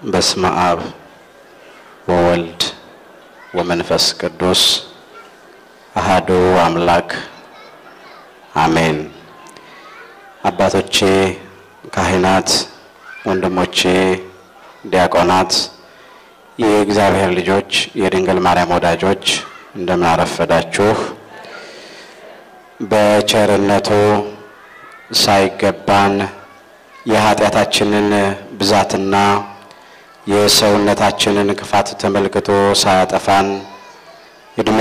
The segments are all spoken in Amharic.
በስመ አብ ወወልድ ወመንፈስ ቅዱስ አሐዱ አምላክ አሜን። አባቶቼ ካህናት፣ ወንድሞቼ ዲያቆናት፣ የእግዚአብሔር ልጆች፣ የድንግል ማርያም ወዳጆች እንደምን አረፈዳችሁ። በቸርነቱ ሳይገባን የኃጢአታችንን ብዛትና የሰውነታችንን ክፋት ተመልክቶ ሳያጠፋን ዕድሜ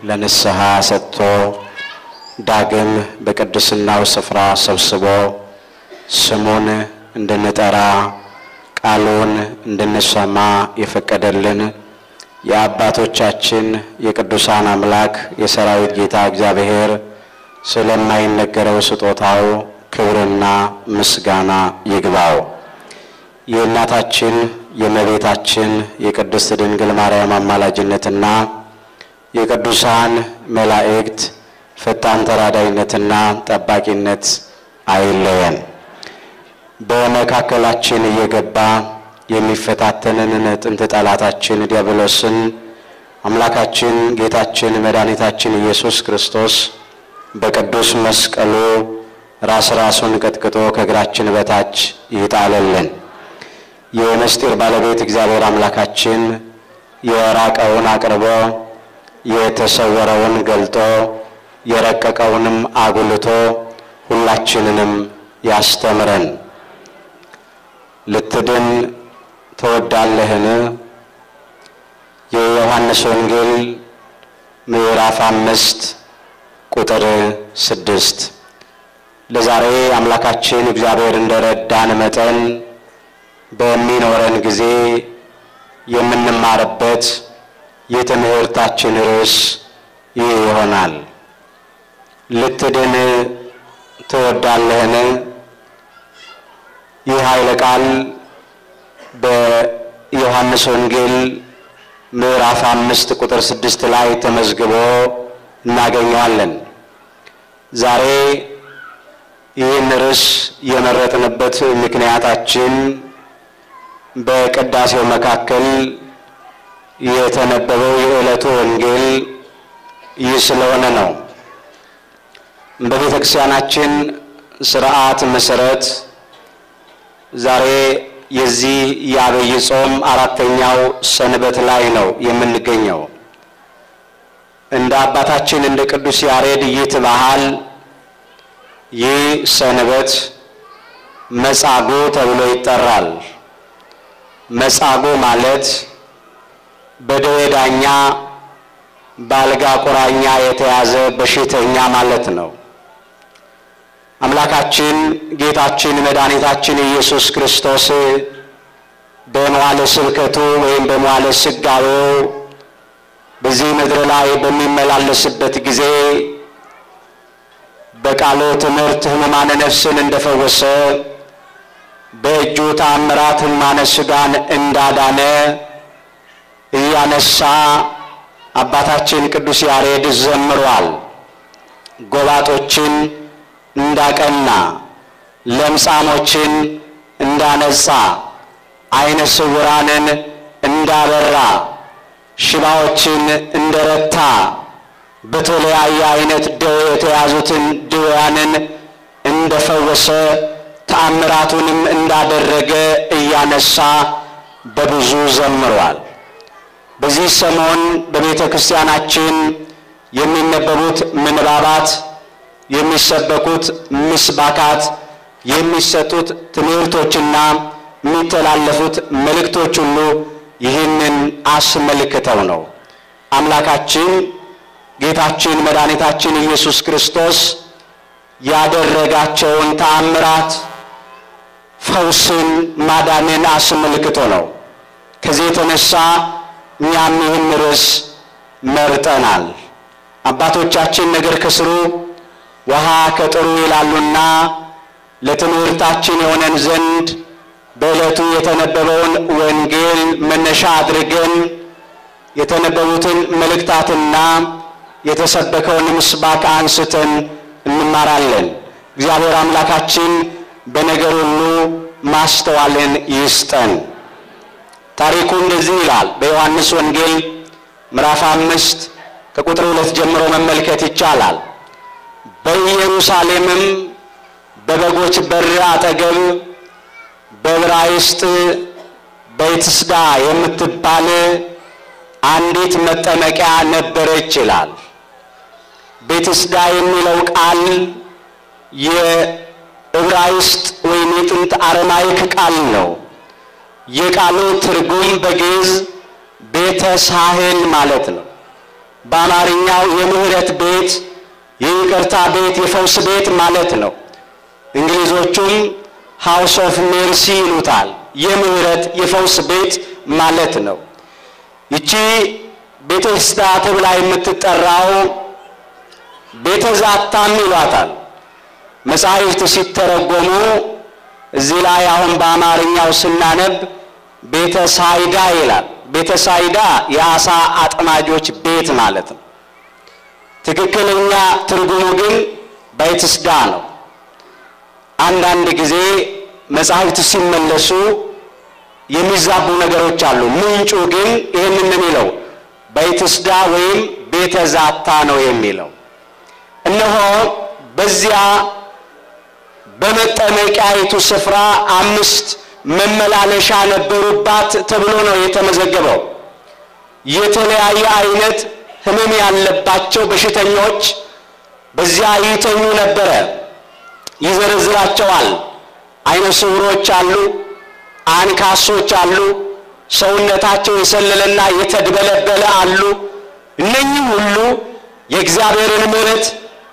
ለንስሐ ሰጥቶ ዳግም በቅድስናው ስፍራ ሰብስቦ ስሙን እንድንጠራ ቃሉን እንድንሰማ የፈቀደልን የአባቶቻችን የቅዱሳን አምላክ የሰራዊት ጌታ እግዚአብሔር ስለማይነገረው ስጦታው ክብርና ምስጋና ይግባው። የእናታችን የእመቤታችን የቅድስት ድንግል ማርያም አማላጅነትና የቅዱሳን መላእክት ፈጣን ተራዳይነትና ጠባቂነት አይለየን። በመካከላችን እየገባ የሚፈታተንን ጥንት ጠላታችን ዲያብሎስን አምላካችን ጌታችን መድኃኒታችን ኢየሱስ ክርስቶስ በቅዱስ መስቀሉ ራስ ራሱን ቀጥቅጦ ከእግራችን በታች ይጣልልን። የምስጢር ባለቤት እግዚአብሔር አምላካችን የራቀውን አቅርቦ የተሰወረውን ገልጦ የረቀቀውንም አጉልቶ ሁላችንንም ያስተምረን። ልትድን ትወዳለህን? የዮሐንስ ወንጌል ምዕራፍ 5 ቁጥር 6። ለዛሬ አምላካችን እግዚአብሔር እንደረዳን መጠን በሚኖረን ጊዜ የምንማርበት የትምህርታችን ርዕስ ይህ ይሆናል። ልትድን ትወዳለህን? ይህ ኃይለ ቃል በዮሐንስ ወንጌል ምዕራፍ 5 ቁጥር 6 ላይ ተመዝግቦ እናገኘዋለን። ዛሬ ይህን ርዕስ የመረጥንበት ምክንያታችን በቅዳሴው መካከል የተነበበው የዕለቱ ወንጌል ይህ ስለሆነ ነው። በቤተ ክርስቲያናችን ስርዓት መሰረት ዛሬ የዚህ የዐቢይ ጾም 4ኛው ሰንበት ላይ ነው የምንገኘው። እንደ አባታችን እንደ ቅዱስ ያሬድ ይትበሃል ይህ ሰንበት መጻጉዕ ተብሎ ይጠራል። መጻጉዕ ማለት በደዌ ዳኛ በአልጋ ቁራኛ የተያዘ በሽተኛ ማለት ነው። አምላካችን ጌታችን መድኃኒታችን ኢየሱስ ክርስቶስ በመዋዕለ ስብከቱ ወይም በመዋዕለ ሥጋዌው በዚህ ምድር ላይ በሚመላለስበት ጊዜ በቃሉ ትምህርት ሕሙማነ ነፍስን እንደፈወሰ፣ በእጁ ተአምራት ሕሙማነ ሥጋን እንዳዳነ እያነሳ አባታችን ቅዱስ ያሬድ ዘምሯል። ጎባጦችን እንዳቀና፣ ለምጻሞችን እንዳነጻ፣ ዓይነ ስውራንን እንዳበራ፣ ሽባዎችን እንደረታ፣ በተለያየ አይነት ደዌ የተያዙትን ድውያንን እንደፈወሰ፣ ተአምራቱንም እንዳደረገ እያነሳ በብዙ ዘምሯል። በዚህ ሰሞን በቤተ ክርስቲያናችን የሚነበቡት ምንባባት፣ የሚሰበኩት ምስባካት፣ የሚሰጡት ትምህርቶችና የሚተላለፉት መልእክቶች ሁሉ ይህንን አስመልክተው ነው። አምላካችን ጌታችን መድኃኒታችን ኢየሱስ ክርስቶስ ያደረጋቸውን ተአምራት፣ ፈውስን፣ ማዳንን አስመልክቶ ነው። ከዚህ የተነሳ እኛም ይህን ርዕስ መርጠናል። አባቶቻችን ነገር ከስሩ ውሃ ከጥሩ ይላሉና ለትምህርታችን የሆነን ዘንድ በዕለቱ የተነበበውን ወንጌል መነሻ አድርገን የተነበቡትን መልእክታትና የተሰበከውን ምስባክ አንስተን እንማራለን። እግዚአብሔር አምላካችን በነገር ሁሉ ማስተዋልን ይስጠን። ታሪኩ እንደዚህ ይላል። በዮሐንስ ወንጌል ምዕራፍ 5 ከቁጥር 2 ጀምሮ መመልከት ይቻላል። በኢየሩሳሌምም በበጎች በር አጠገብ በዕብራይስጥ ቤትስዳ የምትባል አንዲት መጠመቂያ ነበረች ይላል። ቤትስዳ የሚለው ቃል የዕብራይስጥ ወይም የጥንት አረማይክ ቃል ነው። የቃሉ ትርጉም በግዕዝ ቤተ ሳህል ማለት ነው። በአማርኛው የምህረት ቤት፣ የይቅርታ ቤት፣ የፈውስ ቤት ማለት ነው። እንግሊዞቹም House of Mercy ይሉታል። የምህረት የፈውስ ቤት ማለት ነው። ይቺ ቤተስዳ ተብላ የምትጠራው ቤተ ዛታም ይሏታል። መጻሕፍት ሲተረጎሙ እዚህ ላይ አሁን በአማርኛው ስናነብ ቤተ ሳይዳ ይላል። ቤተ ሳይዳ የአሳ አጥማጆች ቤት ማለት ነው። ትክክለኛ ትርጉሙ ግን ቤትስዳ ነው። አንዳንድ ጊዜ መጻሕፍት ሲመለሱ የሚዛቡ ነገሮች አሉ። ምንጩ ግን ይህንን ነው የሚለው፣ ቤትስዳ ወይም ቤተ ዛታ ነው የሚለው። እነሆ በዚያ በመጠመቂያይቱ ስፍራ 5 መመላለሻ ነበሩባት ተብሎ ነው የተመዘገበው። የተለያየ አይነት ሕመም ያለባቸው በሽተኞች በዚያ ይተኙ ነበረ። ይዘረዝራቸዋል። አይነ ስውሮች አሉ፣ አንካሶች አሉ፣ ሰውነታቸው የሰለለና የተድበለበለ አሉ። እነኚህ ሁሉ የእግዚአብሔርን ምሕረት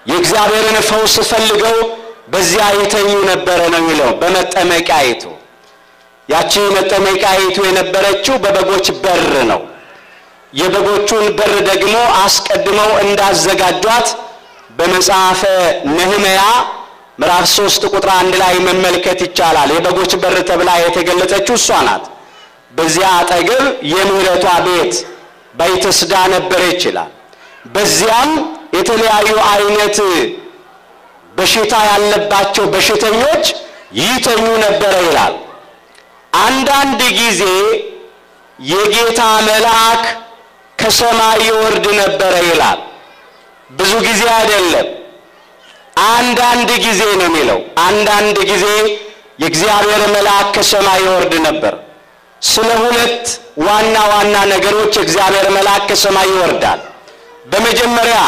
የእግዚአብሔርን ፈውስ ፈልገው በዚያ ይተኙ ነበረ ነው የሚለው። በመጠመቂያይቱ ያቺ መጠመቂያይቱ የነበረችው በበጎች በር ነው። የበጎቹን በር ደግሞ አስቀድመው እንዳዘጋጇት በመጽሐፈ ነህምያ ምዕራፍ 3 ቁጥር 1 ላይ መመልከት ይቻላል። የበጎች በር ተብላ የተገለጸችው እሷ ናት። በዚያ አጠገብ የምህረቷ ቤት ቤትስዳ ነበረች ይላል። በዚያም የተለያዩ አይነት በሽታ ያለባቸው በሽተኞች ይተኙ ነበረ ይላል። አንዳንድ ጊዜ የጌታ መልአክ ከሰማይ ይወርድ ነበረ ይላል። ብዙ ጊዜ አይደለም፣ አንዳንድ ጊዜ ነው የሚለው። አንዳንድ ጊዜ የእግዚአብሔር መልአክ ከሰማይ ይወርድ ነበር። ስለ ሁለት ዋና ዋና ነገሮች የእግዚአብሔር መልአክ ከሰማይ ይወርዳል። በመጀመሪያ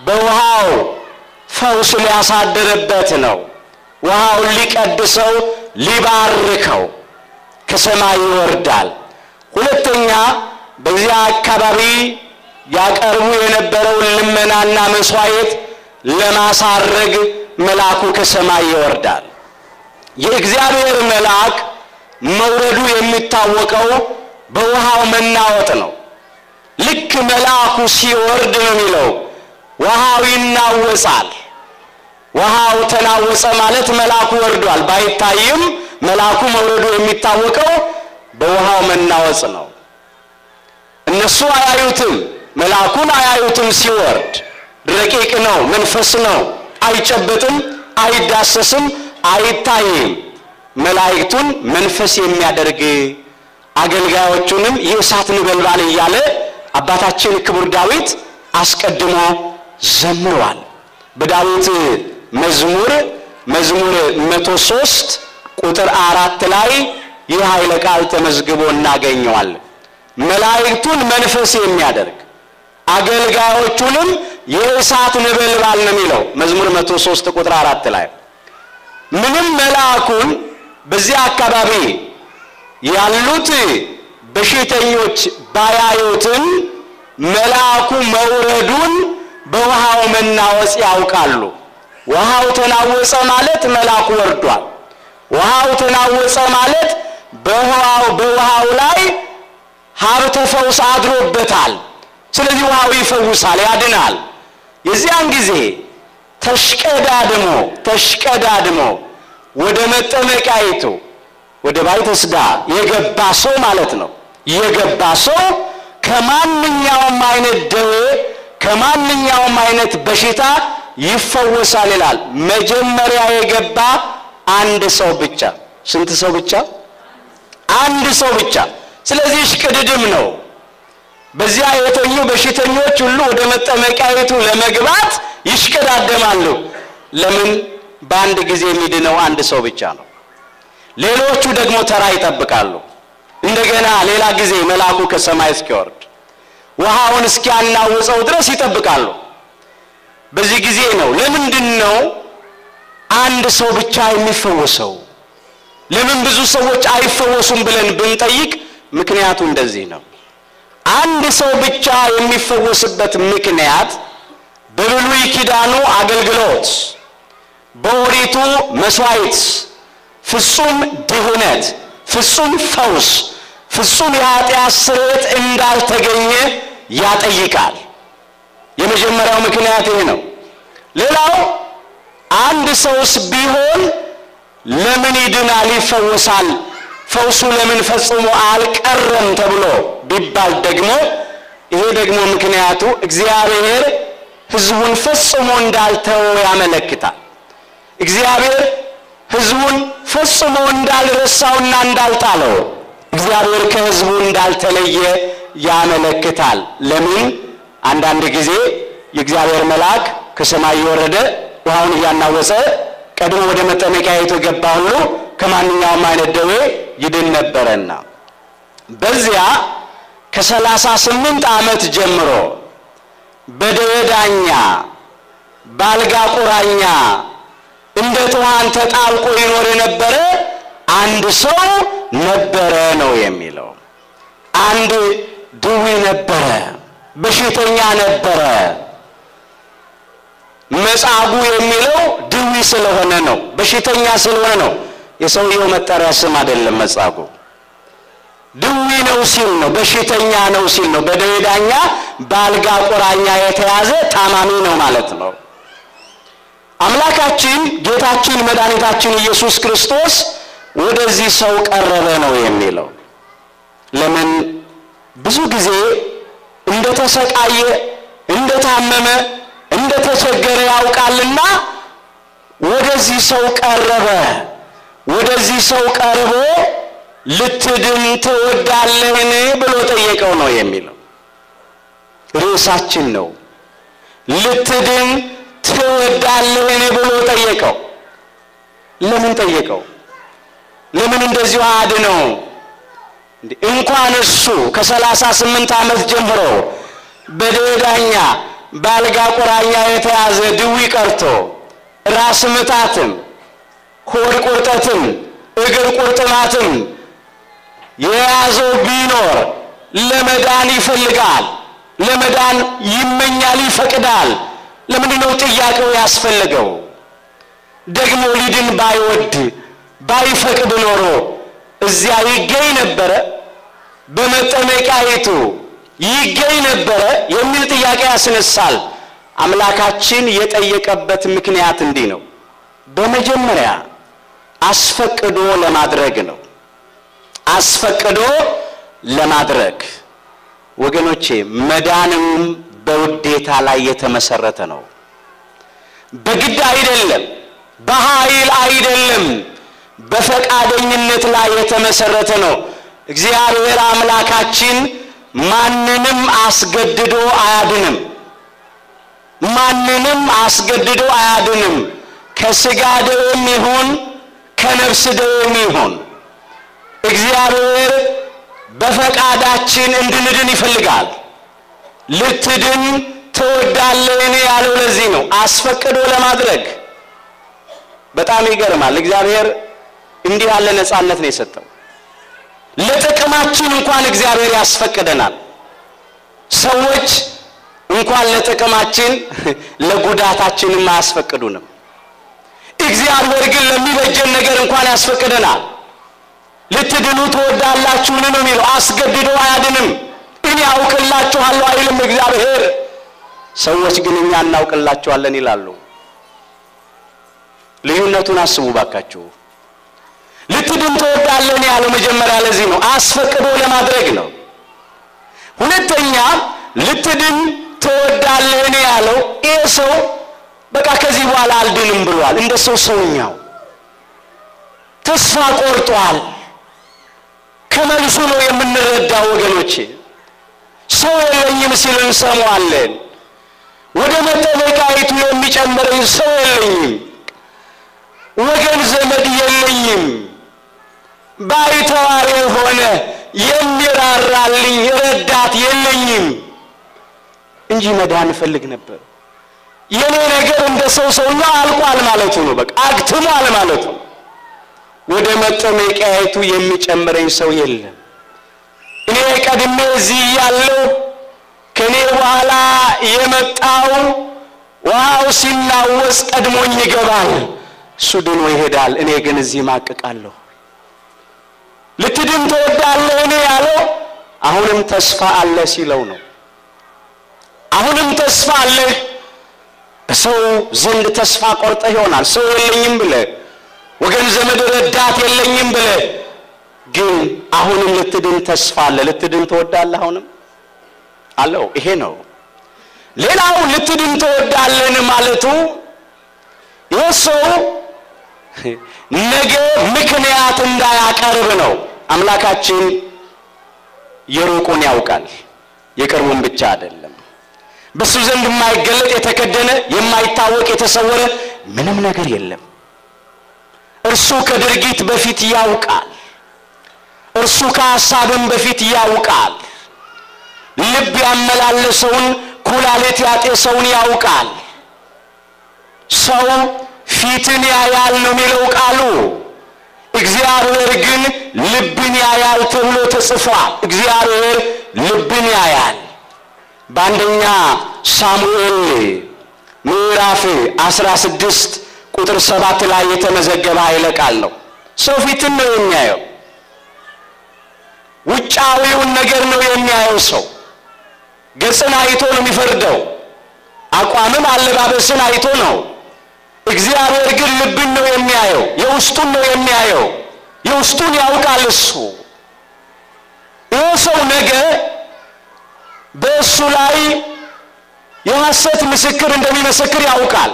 በውሃው ፈውስ ሊያሳድርበት ነው። ውሃውን ሊቀድሰው ሊባርከው ከሰማይ ይወርዳል። ሁለተኛ በዚያ አካባቢ ያቀርቡ የነበረውን ልመናና መስዋዕት ለማሳረግ መልአኩ ከሰማይ ይወርዳል። የእግዚአብሔር መልአክ መውረዱ የሚታወቀው በውሃው መናወጥ ነው። ልክ መልአኩ ሲወርድ ነው የሚለው ውሃው ይናወጻል። ውሃው ተናወጸ ማለት መልአኩ ወርዷል። ባይታይም መልአኩ መውረዱ የሚታወቀው በውሃው መናወጽ ነው። እነሱ አያዩትም፣ መልአኩን አያዩትም። ሲወርድ ረቂቅ ነው፣ መንፈስ ነው፣ አይጨበጥም፣ አይዳሰስም፣ አይታይም። መላእክቱን መንፈስ የሚያደርግ አገልጋዮቹንም የእሳት ነበልባል እያለ አባታችን ክቡር ዳዊት አስቀድሞ ዘምሯል። በዳዊት መዝሙር መዝሙር 103 ቁጥር 4 ላይ ይህ ኃይለ ቃል ተመዝግቦ እናገኘዋለን። መላእክቱን መንፈስ የሚያደርግ አገልጋዮቹንም የእሳት ነበልባል ነው የሚለው መዝሙር 103 ቁጥር 4 ላይ። ምንም መልአኩን በዚያ አካባቢ ያሉት በሽተኞች ባያዩትም መልአኩ መውረዱን በውሃው መናወጽ ያውቃሉ። ውሃው ተናወጸ ማለት መልአኩ ወርዷል። ውሃው ተናወጸ ማለት በውሃው ላይ ሀብተ ፈውስ አድሮበታል። ስለዚህ ውሃው ይፈውሳል፣ ያድናል። የዚያን ጊዜ ተሽቀዳድሞ ወደ መጠመቂያይቱ ወደ ቤትስዳ የገባ ሰው ማለት ነው። የገባ ሰው ከማንኛውም አይነት ደዌ ከማንኛውም አይነት በሽታ ይፈወሳል ይላል። መጀመሪያ የገባ አንድ ሰው ብቻ። ስንት ሰው ብቻ? አንድ ሰው ብቻ። ስለዚህ እሽቅድድም ነው። በዚያ የተኙ በሽተኞች ሁሉ ወደ መጠመቂያይቱ ለመግባት ይሽቀዳደማሉ። ለምን? በአንድ ጊዜ የሚድነው አንድ ሰው ብቻ ነው። ሌሎቹ ደግሞ ተራ ይጠብቃሉ። እንደገና ሌላ ጊዜ መልአኩ ከሰማይ እስኪወርድ ውሃውን እስኪያናውጸው ድረስ ይጠብቃሉ። በዚህ ጊዜ ነው ለምንድነው አንድ ሰው ብቻ የሚፈወሰው? ለምን ብዙ ሰዎች አይፈወሱም ብለን ብንጠይቅ ምክንያቱ እንደዚህ ነው። አንድ ሰው ብቻ የሚፈወስበት ምክንያት በብሉይ ኪዳኑ አገልግሎት በኦሪቱ መስዋዕት ፍጹም ድህነት፣ ፍጹም ፈውስ፣ ፍጹም የኃጢአት ስርየት እንዳልተገኘ ያጠይቃል። የመጀመሪያው ምክንያት ይሄ ነው። ሌላው አንድ ሰውስ ቢሆን ለምን ይድናል ይፈወሳል? ፈውሱ ለምን ፈጽሞ አልቀረም ተብሎ ቢባል ደግሞ ይሄ ደግሞ ምክንያቱ እግዚአብሔር ሕዝቡን ፈጽሞ እንዳልተወው ያመለክታል። እግዚአብሔር ሕዝቡን ፈጽሞ እንዳልረሳውና እንዳልጣለው፣ እግዚአብሔር ከሕዝቡ እንዳልተለየ ያመለክታል። ለምን? አንዳንድ ጊዜ የእግዚአብሔር መልአክ ከሰማይ የወረደ ውሃውን እያናወጸ ቀድሞ ወደ መጠመቂያይቱ የገባ ሁሉ ከማንኛውም አይነት ደዌ ይድን ነበረና በዚያ ከ38 ዓመት ጀምሮ በደዌ ዳኛ ባልጋ ቁራኛ እንደ ትኋን ተጣብቆ ይኖር የነበረ አንድ ሰው ነበረ ነው የሚለው። አንድ ድዊ ነበረ፣ በሽተኛ ነበረ። መጻጉዕ የሚለው ድዊ ስለሆነ ነው፣ በሽተኛ ስለሆነ ነው። የሰውየው መጠሪያ ስም አይደለም መጻጉዕ። ድዊ ነው ሲል ነው፣ በሽተኛ ነው ሲል ነው። በደዌ ዳኛ በአልጋ ቁራኛ የተያዘ ታማሚ ነው ማለት ነው። አምላካችን ጌታችን መድኃኒታችን ኢየሱስ ክርስቶስ ወደዚህ ሰው ቀረበ ነው የሚለው። ለምን? ብዙ ጊዜ እንደተሰቃየ፣ እንደታመመ፣ እንደተቸገረ ያውቃልና ወደዚህ ሰው ቀረበ። ወደዚህ ሰው ቀርቦ ልትድን ትወዳለህን ብሎ ጠየቀው ነው የሚለው። ርዕሳችን ነው። ልትድን ትወዳለህን ብሎ ጠየቀው። ለምን ጠየቀው? ለምን እንደዚሁ አድነው? እንኳን እሱ ከ38 ዓመት ጀምሮ በደዌ ዳኛ በአልጋ ቁራኛ የተያዘ ድዊ ቀርቶ ራስ ምታትም፣ ሆድ ቁርጠትም፣ እግር ቁርጥማትም የያዘው ቢኖር ለመዳን ይፈልጋል፣ ለመዳን ይመኛል፣ ይፈቅዳል። ለምንድነው ጥያቄው ያስፈልገው? ደግሞ ሊድን ባይወድ ባይፈቅድ ኖሮ እዚያ ይገኝ ነበረ? በመጠመቂያይቱ ይገኝ ነበረ የሚል ጥያቄ ያስነሳል። አምላካችን የጠየቀበት ምክንያት እንዲህ ነው። በመጀመሪያ አስፈቅዶ ለማድረግ ነው። አስፈቅዶ ለማድረግ ወገኖቼ፣ መዳንም በውዴታ ላይ የተመሰረተ ነው። በግድ አይደለም፣ በኃይል አይደለም፣ በፈቃደኝነት ላይ የተመሰረተ ነው። እግዚአብሔር አምላካችን ማንንም አስገድዶ አያድንም። ማንንም አስገድዶ አያድንም። ከስጋ ደዌም ይሁን ከነፍስ ደዌም ይሁን እግዚአብሔር በፈቃዳችን እንድንድን ይፈልጋል። ልትድን ትወዳለህን ያለው ለዚህ ነው፣ አስፈቅዶ ለማድረግ። በጣም ይገርማል። እግዚአብሔር እንዲህ ያለ ነፃነት ነው የሰጠው። ለጥቅማችን እንኳን እግዚአብሔር ያስፈቅደናል። ሰዎች እንኳን ለጥቅማችን ለጉዳታችንም አያስፈቅዱንም። እግዚአብሔር ግን ለሚበጀን ነገር እንኳን ያስፈቅደናል። ልትድኑ ትወዳላችሁን ነው የሚለው። አስገድዶ አያድንም። እኔ አውቅላችኋለሁ አይልም እግዚአብሔር። ሰዎች ግን እኛ እናውቅላችኋለን ይላሉ። ልዩነቱን አስቡ ባካችሁ። ልትድን ትወዳለህን ያለው መጀመሪያ ለዚህ ነው፣ አስፈቅዶ ለማድረግ ነው። ሁለተኛ ልትድን ትወዳለህን ያለው ይሄ ሰው በቃ ከዚህ በኋላ አልድንም ብሏል። እንደ ሰው ሰውኛው ተስፋ ቆርጧል። ከመልሱ ነው የምንረዳው ወገኖቼ። ሰው የለኝም ሲል እንሰማዋለን። ወደ መጠመቂያይቱ የሚጨምረኝ ሰው የለኝም፣ ወገን ዘመድ የለኝም፣ ባይተዋር የሆነ የሚራራልኝ ረዳት የለኝም እንጂ መዳን እፈልግ ነበር። የኔ ነገር እንደ ሰው ሰውኛ አልቋል ማለቱ ነው። በቃ አግትሟል ማለቱ ነው። ወደ መጠመቂያይቱ የሚጨምረኝ ሰው የለም። እኔ ቀድሜ እዚህ ያለው ከኔ በኋላ የመጣው ውሃው ሲናወጽ ቀድሞኝ ይገባል፣ እሱ ድኖ ይሄዳል፣ እኔ ግን እዚህ ማቅቃለሁ። ልትድን ትወዳለህን ያለው አሁንም ተስፋ አለ ሲለው ነው። አሁንም ተስፋ አለ። በሰው ዘንድ ተስፋ ቆርጠህ ይሆናል። ሰው የለኝም ብለህ፣ ወገን ዘመድ ረዳት የለኝም ብለህ፣ ግን አሁንም ልትድን ተስፋ አለ። ልትድን ትወዳለህ? አሁንም አለው። ይሄ ነው። ሌላው ልትድን ትወዳለህን ማለቱ ይህ ሰው ነገ ምክንያት እንዳያቀርብ ነው። አምላካችን የሩቁን ያውቃል፣ የቅርቡን ብቻ አይደለም። በሱ ዘንድ የማይገለጥ የተከደነ የማይታወቅ የተሰወረ ምንም ነገር የለም። እርሱ ከድርጊት በፊት ያውቃል። እርሱ ከሐሳብም በፊት ያውቃል። ልብ ያመላለሰውን ኩላሊት ያጤሰውን ያውቃል። ሰው ፊትን ያያል ነው የሚለው ቃሉ። እግዚአብሔር ግን ልብን ያያል ተብሎ ተጽፏል። እግዚአብሔር ልብን ያያል። በአንደኛ ሳሙኤል ምዕራፍ 16 ቁጥር 7 ላይ የተመዘገበ ኃይለ ቃል ነው። ሰው ፊትን ነው የሚያየው፣ ውጫዊውን ነገር ነው የሚያየው። ሰው ገጽን አይቶ ነው የሚፈርደው፣ አቋምን አለባበስን አይቶ ነው። እግዚአብሔር ግን ልብን ነው የሚያየው፣ የውስጡን ነው የሚያየው። የውስጡን ያውቃል እሱ። ይህ ሰው ነገ በእሱ ላይ የሐሰት ምስክር እንደሚመሰክር ያውቃል።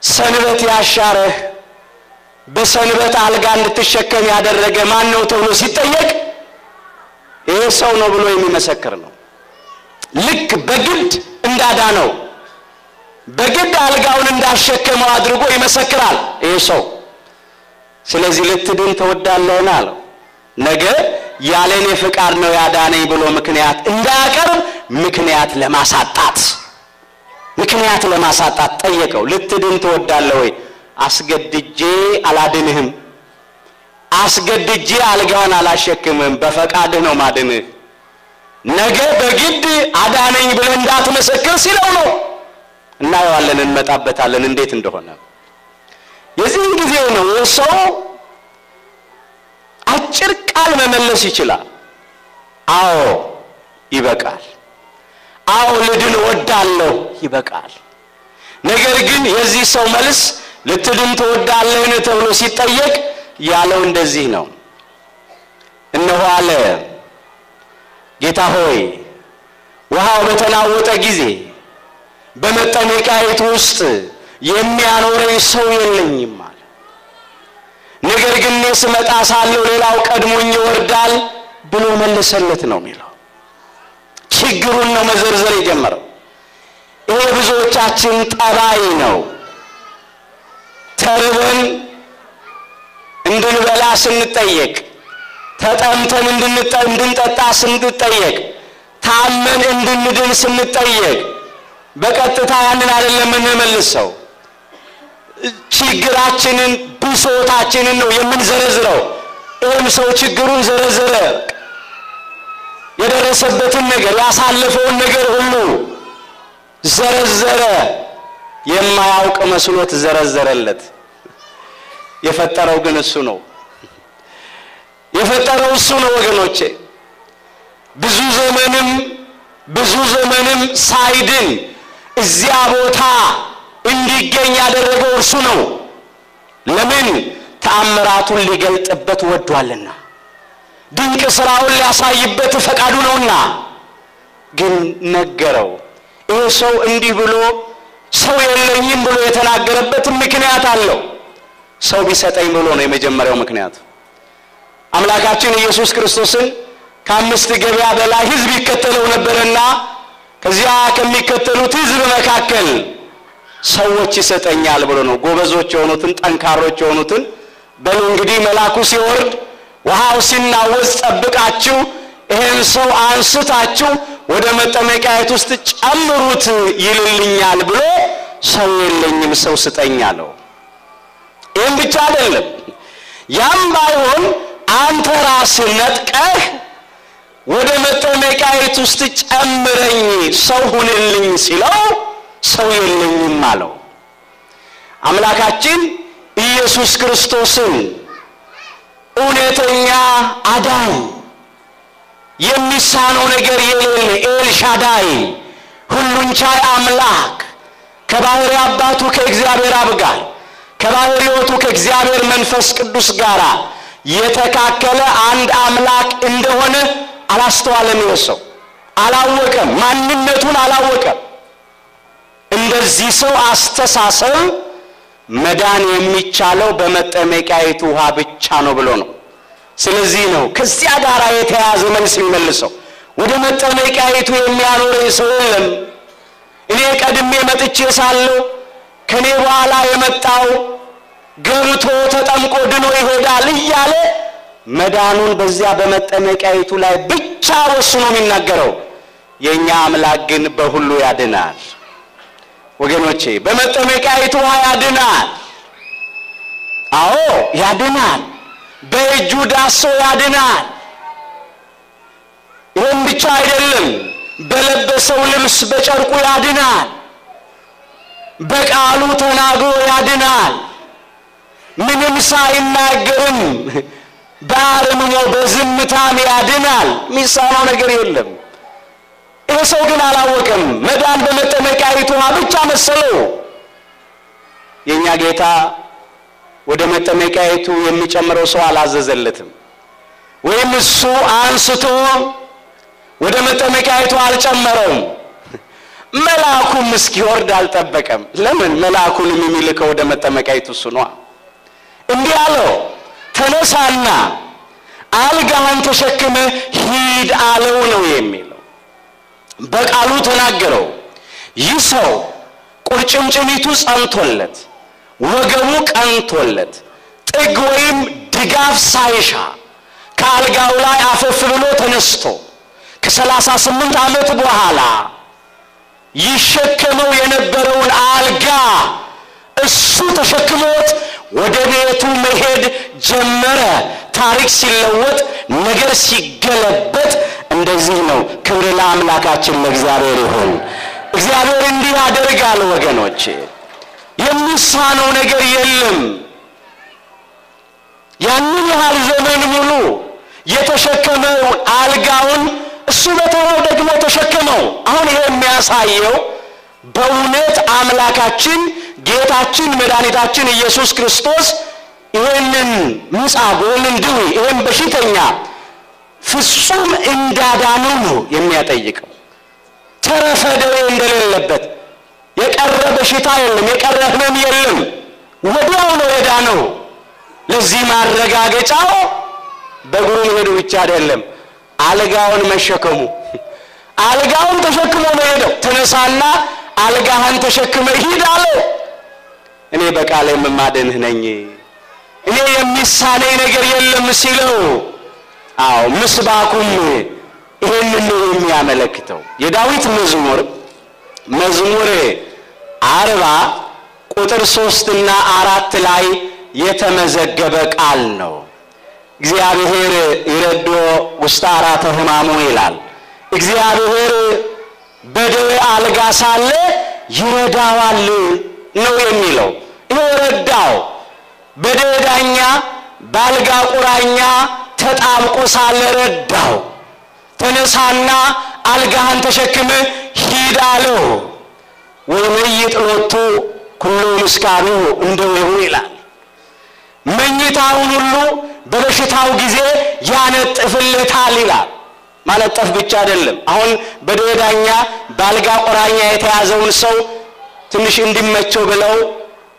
ሰንበት ያሻረህ በሰንበት አልጋ እንድትሸከም ያደረገ ማን ነው ተብሎ ሲጠየቅ ይሄ ሰው ነው ብሎ የሚመሰክር ነው። ልክ በግድ እንዳዳነው በግድ አልጋውን እንዳሸከመው አድርጎ ይመሰክራል ይሄ ሰው። ስለዚህ ልትድን ትወዳለህን አለው። ነገ ያለኔ ፍቃድ ነው ያዳነኝ ብሎ ምክንያት እንዳያቀርብ ምክንያት ለማሳጣት ጠየቀው። ልትድን ትወዳለህ ወይ? አስገድጄ አላድንህም፣ አስገድጄ አልጋህን አላሸክምህም፣ በፈቃድህ ነው ማድንህ። ነገ በግድ አዳነኝ ብለህ እንዳትመሰክር ሲለው ነው። እናየዋለን፣ እንመጣበታለን እንዴት እንደሆነ። የዚህን ጊዜ ነው ሰው አጭር ቃል መመለስ ይችላል። አዎ ይበቃል፣ አዎ ልድን እወዳለሁ፣ ይበቃል። ነገር ግን የዚህ ሰው መልስ ልትድን ትወዳለህን ተብሎ ሲጠየቅ ያለው እንደዚህ ነው። እነሆ አለ፣ ጌታ ሆይ ውሃው በተናወጠ ጊዜ በመጠመቂያይቱ ውስጥ የሚያኖረኝ ሰው የለኝም አለ። ነገር ግን እኔ ስመጣ ሳለሁ ሌላው ቀድሞኝ ይወርዳል ብሎ መለሰለት ነው የሚለው። ችግሩን ነው መዘርዘር የጀመረው። ይሄ ብዙዎቻችን ጠባይ ነው። ተርበን እንድንበላ ስንጠየቅ፣ ተጠምተን እንድንጠጣ ስንጠየቅ፣ ታመን እንድንድን ስንጠየቅ በቀጥታ ያንን አይደለም የምንመልሰው። ችግራችንን ብሶታችንን ነው የምንዘረዝረው። ይህም ሰው ችግሩን ዘረዘረ። የደረሰበትን ነገር ያሳለፈውን ነገር ሁሉ ዘረዘረ። የማያውቅ መስሎት ዘረዘረለት። የፈጠረው ግን እሱ ነው። የፈጠረው እሱ ነው ወገኖቼ። ብዙ ዘመንም ሳይድን እዚያ ቦታ እንዲገኝ ያደረገው እርሱ ነው። ለምን? ተአምራቱን ሊገልጥበት ወዷልና፣ ድንቅ ስራውን ሊያሳይበት ፈቃዱ ነውና። ግን ነገረው። ይሄ ሰው እንዲህ ብሎ ሰው የለኝም ብሎ የተናገረበት ምክንያት አለው። ሰው ቢሰጠኝ ብሎ ነው የመጀመሪያው ምክንያት። አምላካችን ኢየሱስ ክርስቶስን ከአምስት ገበያ በላይ ሕዝብ ይከተለው ነበርና ከዚያ ከሚከተሉት ሕዝብ መካከል ሰዎች ይሰጠኛል ብሎ ነው። ጎበዞች የሆኑትን ጠንካሮች የሆኑትን በሉ እንግዲህ መልአኩ ሲወርድ ውሃው ሲናወጽ ጠብቃችሁ ይሄን ሰው አንስታችሁ ወደ መጠመቂያይቱ ውስጥ ጨምሩት ይልልኛል ብሎ ሰው የለኝም ሰው ስጠኝ አለው። ይሄን ብቻ አይደለም፣ ያም ባይሆን አንተ ራስህ ነጥቀህ ወደ መጠመቂያይቱ ውስጥ ጨምረኝ ሰው ሁንልኝ ሲለው ሰው የለኝም አለው። አምላካችን ኢየሱስ ክርስቶስን እውነተኛ አዳኝ፣ የሚሳነው ነገር የሌለ ኤልሻዳይ፣ ሁሉን ቻይ አምላክ ከባህሪ አባቱ ከእግዚአብሔር አብ ጋር ከባህሪ ሕይወቱ ከእግዚአብሔር መንፈስ ቅዱስ ጋር የተካከለ አንድ አምላክ እንደሆነ አላስተዋለም። ይወሰው አላወቀም፣ ማንነቱን አላወቀም። እንደዚህ ሰው አስተሳሰብ መዳን የሚቻለው በመጠመቂያይቱ ውሃ ብቻ ነው ብሎ ነው። ስለዚህ ነው ከዚያ ጋር የተያዘ መልስ የሚመልሰው። ወደ መጠመቂያይቱ የሚያኖረኝ ሰው የለም፣ እኔ ቀድሜ መጥቼ ሳለሁ ከኔ በኋላ የመጣው ገብቶ ተጠምቆ ድኖ ይሄዳል እያለ መዳኑን በዚያ በመጠመቂያይቱ ላይ ብቻ ወስኖ የሚናገረው። የኛ አምላክ ግን በሁሉ ያድናል። ወገኖቼ በመጠመቂያይቱ ውሃ ያድናል። አዎ ያድናል። በእጁ ዳሶ ያድናል። ይህም ብቻ አይደለም፣ በለበሰው ልብስ በጨርቁ ያድናል። በቃሉ ተናግሮ ያድናል። ምንም ሳይናገርም በአርምሞ በዝምታም ያድናል። የሚሳነው ነገር የለም። ይሄ ሰው ግን አላወቀም። መዳን በመጠመቂያይቱ ውሃ ብቻ መሰለው። የኛ ጌታ ወደ መጠመቂያይቱ የሚጨምረው ሰው አላዘዘለትም፣ ወይም እሱ አንስቶ ወደ መጠመቂያይቱ አልጨመረውም። መልአኩም እስኪወርድ አልጠበቀም። ለምን? መልአኩንም የሚልከው ወደ መጠመቂያይቱ እሱ ነው። እንዲህ አለው፣ ተነሳና አልጋህን ተሸክመ ሂድ አለው ነው የሚለው። በቃሉ ተናገረው። ይህ ሰው ቁርጭምጭሚቱ ጸንቶለት ወገቡ ቀንቶለት ጥግ ወይም ድጋፍ ሳይሻ ከአልጋው ላይ አፈፍ ብሎ ተነስቶ ከ38 ዓመት በኋላ ይሸከመው የነበረውን አልጋ እሱ ተሸክሞት ወደ ቤቱ መሄድ ጀመረ። ታሪክ ሲለወጥ፣ ነገር ሲገለበጥ እንደዚህ ነው። ክብር ለአምላካችን ለእግዚአብሔር ይሁን። እግዚአብሔር እንዲህ ያደርጋል ወገኖቼ፣ የሚሳነው ነገር የለም። ያንን ያህል ዘመን ሙሉ የተሸከመው አልጋውን እሱ በተራው ደግሞ ተሸከመው። አሁን ይሄ የሚያሳየው በእውነት አምላካችን ጌታችን መድኃኒታችን ኢየሱስ ክርስቶስ ይሄንን ምጻጉዕ፣ ይሄንን ድውይ፣ ይሄን በሽተኛ ፍጹም እንዳዳነው ነው የሚያጠይቀው። ተረፈ ደዌ እንደሌለበት፣ የቀረ በሽታ የለም፣ የቀረ ሕመም የለም። ወዲያው ነው የዳነው። ለዚህ ማረጋገጫው በእግሩ መሄዱ ብቻ አይደለም፣ አልጋውን መሸከሙ። አልጋውን ተሸክሞ ነው የሄደው። ተነሳና አልጋህን ተሸክመ ሂድ አለው። እኔ በቃሌ የማድንህ ነኝ፣ እኔ የሚሳነኝ ነገር የለም ሲለው፣ አዎ ምስባኩም ይሄንን ነው የሚያመለክተው። የዳዊት መዝሙር መዝሙር 40 ቁጥር 3 እና 4 ላይ የተመዘገበ ቃል ነው። እግዚአብሔር ይረዶ ውስተ አራተ ሕማሙ ይላል። እግዚአብሔር በደዌ አልጋ ሳለ ይረዳዋል ነው የሚለው። ይሄ ረዳው። በደዌ ዳኛ በአልጋ ቁራኛ ተጣብቆ ሳለ ረዳው። ተነሳና አልጋህን ተሸክመ ሂድ አለው። ወይመይጥ ሎቱ ኩሎ ምስካሩ እንደዌሁ ይላል። መኝታውን ሁሉ በበሽታው ጊዜ ያነጥፍለታል ይላል። ማለጠፍ ብቻ አይደለም። አሁን በደዌ ዳኛ በአልጋ ቁራኛ የተያዘውን ሰው ትንሽ እንዲመቸው ብለው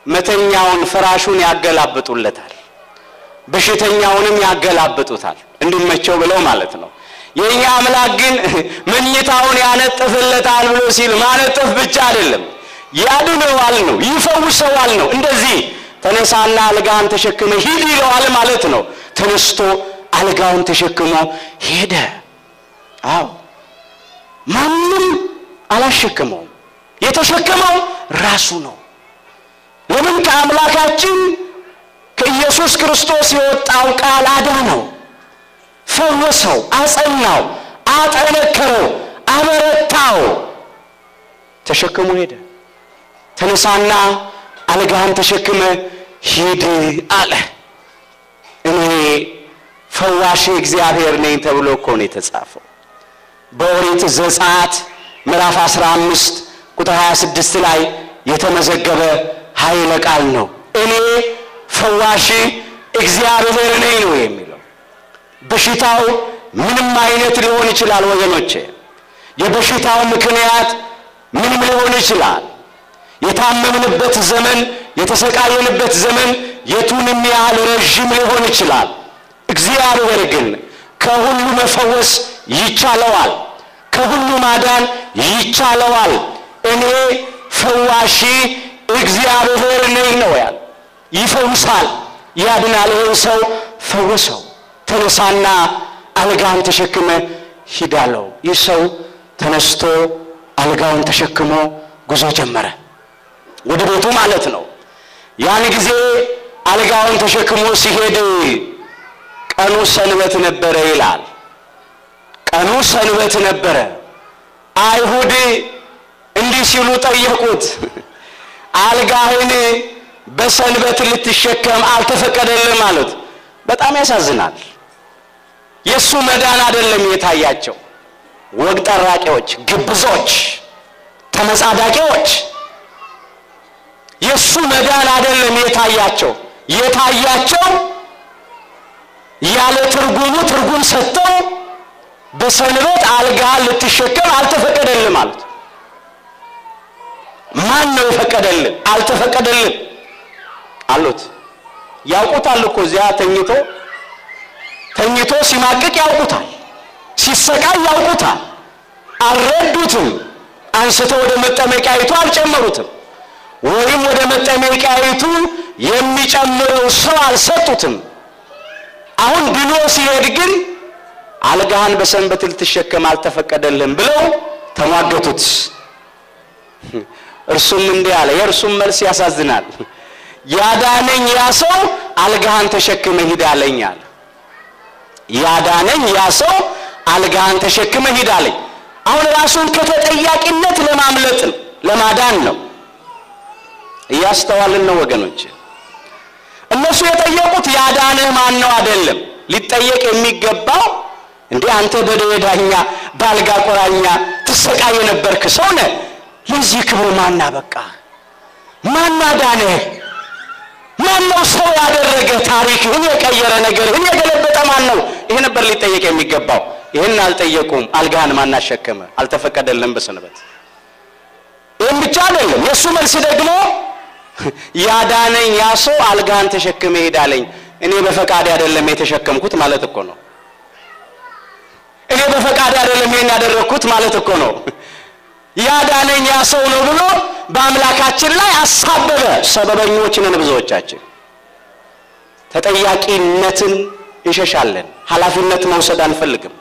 መተኛውን ፍራሹን ያገላብጡለታል። በሽተኛውንም ያገላብጡታል እንዲመቸው ብለው ማለት ነው። የኛ አምላክ ግን መኝታውን ያነጥፍለታል ብሎ ሲል ማነጥፍ ብቻ አይደለም፣ ያድነዋል ነው፣ ይፈውሰዋል ነው። እንደዚህ ተነሳና አልጋህን ተሸክመ ሂድ ይለዋል ማለት ነው። ተነስቶ አልጋውን ተሸክሞ ሄደ። አዎ ማንም አላሸከመውም፣ የተሸከመው ራሱ ነው። ለምን? ከአምላካችን ከኢየሱስ ክርስቶስ የወጣው ቃል አዳነው፣ ፈወሰው፣ አጸናው፣ አጠነከረው፣ አበረታው። ተሸክሞ ሄደ። ተነሳና አልጋህን ተሸክመ ሂድ አለ። እኔ ፈዋሽ እግዚአብሔር ነኝ ተብሎ እኮ ነው የተጻፈው። በኦሪት ዘጸአት ምዕራፍ 15 ቁጥር 26 ላይ የተመዘገበ ኃይለ ቃል ነው። እኔ ፈዋሽ እግዚአብሔር ነኝ ነው የሚለው። በሽታው ምንም አይነት ሊሆን ይችላል ወገኖቼ። የበሽታው ምክንያት ምንም ሊሆን ይችላል። የታመምንበት ዘመን፣ የተሰቃየንበት ዘመን የቱንም ያህል ረዥም ሊሆን ይችላል። እግዚአብሔር ግን ከሁሉ መፈወስ ይቻለዋል፣ ከሁሉ ማዳን ይቻለዋል። እኔ ፈዋሺ እግዚአብሔር ነኝ ነው ያለ። ይፈውሳል፣ ያድናል። ይሄን ሰው ፈወሰው። ተነሳና አልጋህን ተሸክመ ሂድ አለው። ይህ ሰው ተነስቶ አልጋውን ተሸክሞ ጉዞ ጀመረ፣ ወደ ቤቱ ማለት ነው። ያን ጊዜ አልጋውን ተሸክሞ ሲሄድ ቀኑ ሰንበት ነበረ ይላል። ቀኑ ሰንበት ነበረ። አይሁድ እንዲህ ሲሉ ጠየቁት፣ አልጋህን በሰንበት ልትሸከም አልተፈቀደልም አሉት። በጣም ያሳዝናል። የሱ መዳን አይደለም የታያቸው። ወግ ጠራቂዎች፣ ግብዞች፣ ተመጻዳቂዎች የሱ መዳን አይደለም የታያቸው። የታያቸው ያለ ትርጉሙ ትርጉም ሰጥተው በሰንበት አልጋህን ልትሸከም አልተፈቀደልም አሉት። ማን ነው የፈቀደልን? አልተፈቀደልን አሉት። ያውቁታል እኮ እዚያ ተኝቶ ተኝቶ ሲማቅቅ ያውቁታል፣ ሲሰቃይ ያውቁታል። አልረዱትም። አንስተው ወደ መጠመቂያይቱ አልጨመሩትም፣ ወይም ወደ መጠመቂያይቱ የሚጨምረው ሰው አልሰጡትም። አሁን ድኖ ሲሄድ ግን አልጋህን በሰንበት ልትሸከም አልተፈቀደልህም ብለው ተሟገቱት። እርሱም እንዲህ አለ። የእርሱም መልስ ያሳዝናል። ያዳነኝ ያ ሰው አልጋህን ተሸክመ ሂድ አለኝ አለ። ያዳነኝ ያ ሰው አልጋህን ተሸክመ ሂድ አለኝ። አሁን ራሱን ከተጠያቂነት ለማምለጥ ነው፣ ለማዳን ነው። እያስተዋልን ነው ወገኖች። እነሱ የጠየቁት ያዳነህ ማን ነው አይደለም። ሊጠየቅ የሚገባው እንዴ አንተ በደዌ ዳኛ በአልጋ ቆራኛ ትሰቃይ የነበርክ ሰው ነህ፣ ለዚህ ክብር ማን አበቃ? ማን አዳነህ? ማን ነው ሰው ያደረገ? ታሪክህን የቀየረ ነገርህን የገለበጠ ማን ነው? ይሄ ነበር ሊጠየቅ የሚገባው። ይህን አልጠየቁም። አልጋህን ማን አሸከመ? አልተፈቀደልህም በሰንበት። ይህም ብቻ አይደለም። የእሱ መልስ ደግሞ ያዳነኝ ያ ሰው አልጋህን ተሸክመ ሂድ አለኝ። እኔ በፈቃድ አይደለም የተሸከምኩት ማለት እኮ ነው። እኔ በፈቃድ አይደለም ይሄን ያደረግኩት ማለት እኮ ነው። ያዳነኝ ያ ሰው ነው ብሎ በአምላካችን ላይ አሳበበ። ሰበበኞች ነን ብዙዎቻችን። ተጠያቂነትን እንሸሻለን። ኃላፊነት መውሰድ አንፈልግም።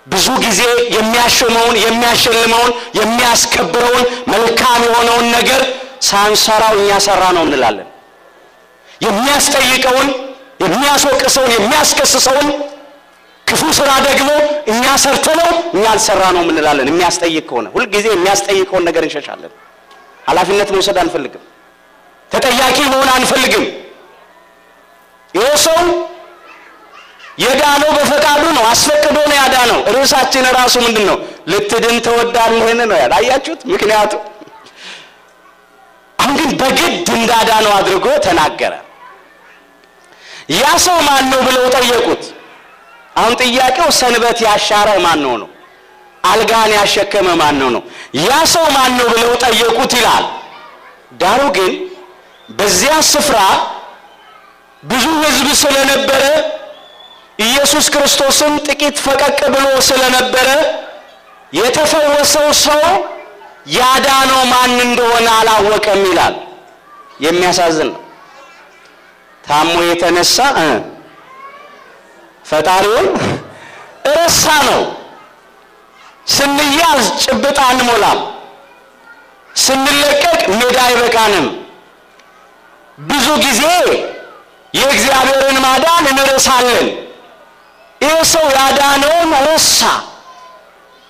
ብዙ ጊዜ የሚያሾመውን፣ የሚያሸልመውን፣ የሚያስከብረውን መልካም የሆነውን ነገር ሳንሰራው እኛ ሰራ ነው እንላለን። የሚያስጠይቀውን፣ የሚያስወቅሰውን፣ የሚያስከስሰውን ክፉ ስራ ደግሞ እኛ ሰርተነው እኛ አልሰራ ነው እንላለን። የሚያስጠይቅ ከሆነ ሁልጊዜ የሚያስጠይቀውን ነገር እንሸሻለን። ኃላፊነት መውሰድ አንፈልግም። ተጠያቂ መሆን አንፈልግም። ይሄ ሰው የዳነው በፈቃዱ ነው፣ አስፈቅዶ ነው ያዳነው። ርዕሳችን ራሱ ምንድን ነው? ልትድን ትወዳለህን ነው ያለ። አያችሁት? ምክንያቱ አሁን ግን በግድ እንዳዳነው አድርጎ ተናገረ። ያ ሰው ማን ነው ብለው ጠየቁት። አሁን ጥያቄው ሰንበት ያሻረ ማን ነው ነው? አልጋን ያሸከመ ማን ነው ነው? ያ ሰው ማን ነው ብለው ጠየቁት ይላል። ዳሩ ግን በዚያ ስፍራ ብዙ ሕዝብ ስለነበረ ኢየሱስ ክርስቶስም ጥቂት ፈቀቅ ብሎ ስለነበረ የተፈወሰው ሰው ያዳነው ማን እንደሆነ አላወቀም ይላል። የሚያሳዝን ነው። ታሞ የተነሳ ፈጣሪውን ረሳ ነው። ስንያዝ ጭብጥ አንሞላም፣ ስንለቀቅ ሜዳ አይበቃንም። ብዙ ጊዜ የእግዚአብሔርን ማዳን እንረሳለን። ይህ ሰው ያዳነውን ረሳ።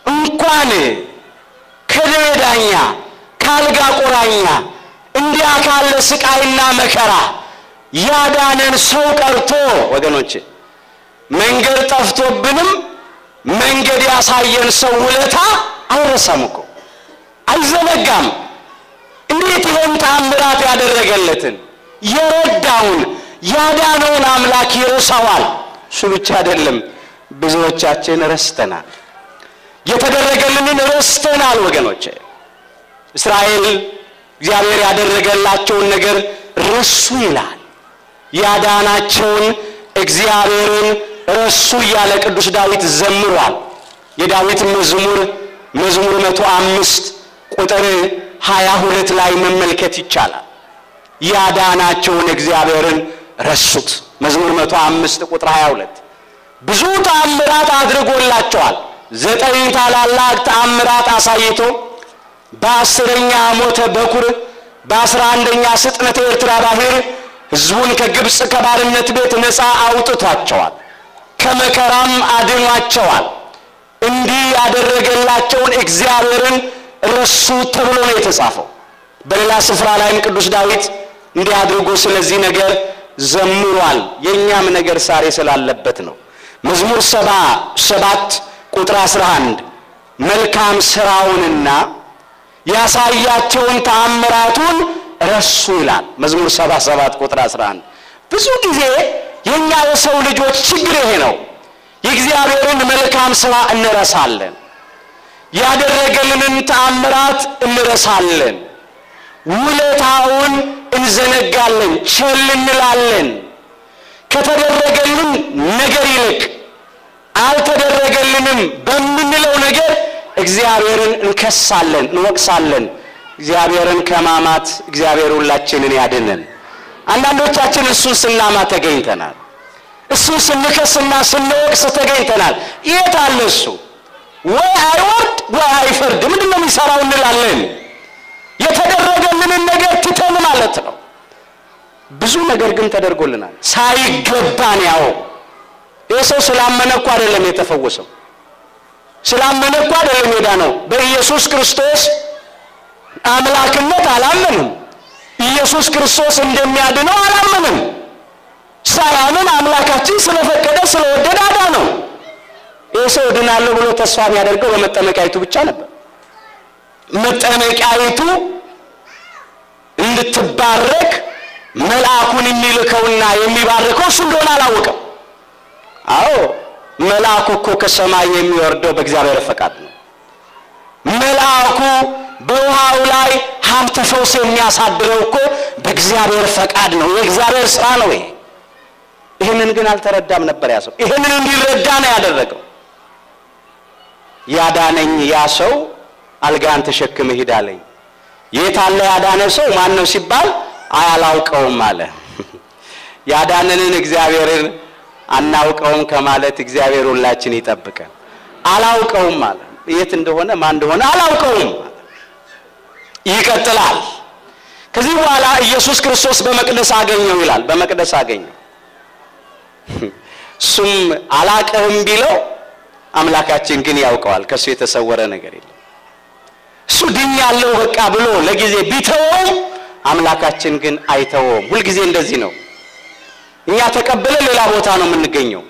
እንኳን ከደዌ ዳኛ ካልጋ ቁራኛ እንዲያ ካለ ስቃይና መከራ ያዳነን ሰው ቀርቶ ወገኖች፣ መንገድ ጠፍቶብንም መንገድ ያሳየን ሰው ውለታ አይረሳም እኮ፣ አይዘነጋም። እንዴት ይሄን ተአምራት ያደረገለትን የረዳውን ያዳነውን አምላክ ይረሳዋል? እሱ ብቻ አይደለም፣ ብዙዎቻችን ረስተናል። የተደረገልንን ረስተናል ወገኖች። እስራኤል እግዚአብሔር ያደረገላቸውን ነገር ረሱ ይላል። ያዳናቸውን እግዚአብሔርን ረሱ እያለ ቅዱስ ዳዊት ዘምሯል። የዳዊት መዝሙር መዝሙር 105 ቁጥር 22 ላይ መመልከት ይቻላል። ያዳናቸውን እግዚአብሔርን ረሱት። መዝሙር 105 ቁጥር 22። ብዙ ተአምራት አድርጎላቸዋል። 9 ታላላቅ ተአምራት አሳይቶ በ10ኛ ሞተ በኩር፣ በ11ኛ ስጥመተ ኤርትራ ባህር ሕዝቡን ከግብፅ ከባርነት ቤት ነፃ አውጥቷቸዋል። ከመከራም አድኗቸዋል። እንዲህ ያደረገላቸውን እግዚአብሔርን ረሱ ተብሎ ነው የተጻፈው። በሌላ ስፍራ ላይም ቅዱስ ዳዊት እንዲህ አድርጎ ስለዚህ ነገር ዘምሯል። የኛም ነገር ሳሬ ስላለበት ነው። መዝሙር 77 ቁጥር 11 መልካም ስራውንና ያሳያቸውን ተአምራቱን ረሱ ይላል። መዝሙር 77 ቁጥር 11። ብዙ ጊዜ የኛ የሰው ልጆች ችግር ይሄ ነው። የእግዚአብሔርን መልካም ስራ እንረሳለን። ያደረገልንን ተአምራት እንረሳለን። ውለታውን እንዘነጋለን፣ ቸል እንላለን። ከተደረገልን ነገር ይልቅ አልተደረገልንም በምንለው ነገር እግዚአብሔርን እንከሳለን፣ እንወቅሳለን። እግዚአብሔርን ከማማት እግዚአብሔር ሁላችንን ያድነን። አንዳንዶቻችን እሱን ስናማ ተገኝተናል። እሱን ስንከስና ስንወቅስ ተገኝተናል። የት አለ እሱ? ወይ አይወርድ ወይ አይፈርድ፣ ምንድነው የሚሰራው እንላለን። የተደረገልንን ነገር ትተን ማለት ነው። ብዙ ነገር ግን ተደርጎልናል ሳይገባን። ያው ይህ ሰው ስላመነ እኮ አይደለም የተፈወሰው፣ ስላመነ እኮ አይደለም የዳነው። በኢየሱስ ክርስቶስ አምላክነት አላመንም። ኢየሱስ ክርስቶስ እንደሚያድነው አላመንም። ሳያምን አምላካችን ስለፈቀደ ስለወደደ አዳነው። ይህ ሰው ድናለሁ ብሎ ተስፋ የሚያደርገው በመጠመቂያይቱ ብቻ ነበር። መጠመቂያይቱ እንድትባረክ መልአኩን የሚልከውና የሚባርከው እሱ እንደሆነ አላወቀም። አዎ መልአኩ እኮ ከሰማይ የሚወርደው በእግዚአብሔር ፈቃድ ነው። መልአኩ በውሃው ላይ ሀብተ ፈውስ የሚያሳድረው እኮ በእግዚአብሔር ፈቃድ ነው። የእግዚአብሔር ስራ ነው ይሄ። ይህንን ግን አልተረዳም ነበር ያ ሰው። ይህንን እንዲረዳ ነው ያደረገው። ያዳነኝ ያ ሰው አልጋን ተሸክመ ሂድ አለኝ። የት አለ ያዳነ ሰው ማን ነው ሲባል አላውቀውም አለ። ያዳነንን እግዚአብሔርን አናውቀውም ከማለት እግዚአብሔር ሁላችን ይጠብቀን። አላውቀውም አለ። የት እንደሆነ ማን እንደሆነ አላውቀውም። ይቀጥላል። ከዚህ በኋላ ኢየሱስ ክርስቶስ በመቅደስ አገኘው ይላል። በመቅደስ አገኘው። እሱም አላቅህም ቢለው አምላካችን ግን ያውቀዋል። ከሱ የተሰወረ ነገር የለም። እሱ ድኛለሁ በቃ ብሎ ለጊዜ ቢተወውም አምላካችን ግን አይተወውም። ሁልጊዜ እንደዚህ ነው። እኛ ተቀብለን ሌላ ቦታ ነው የምንገኘው።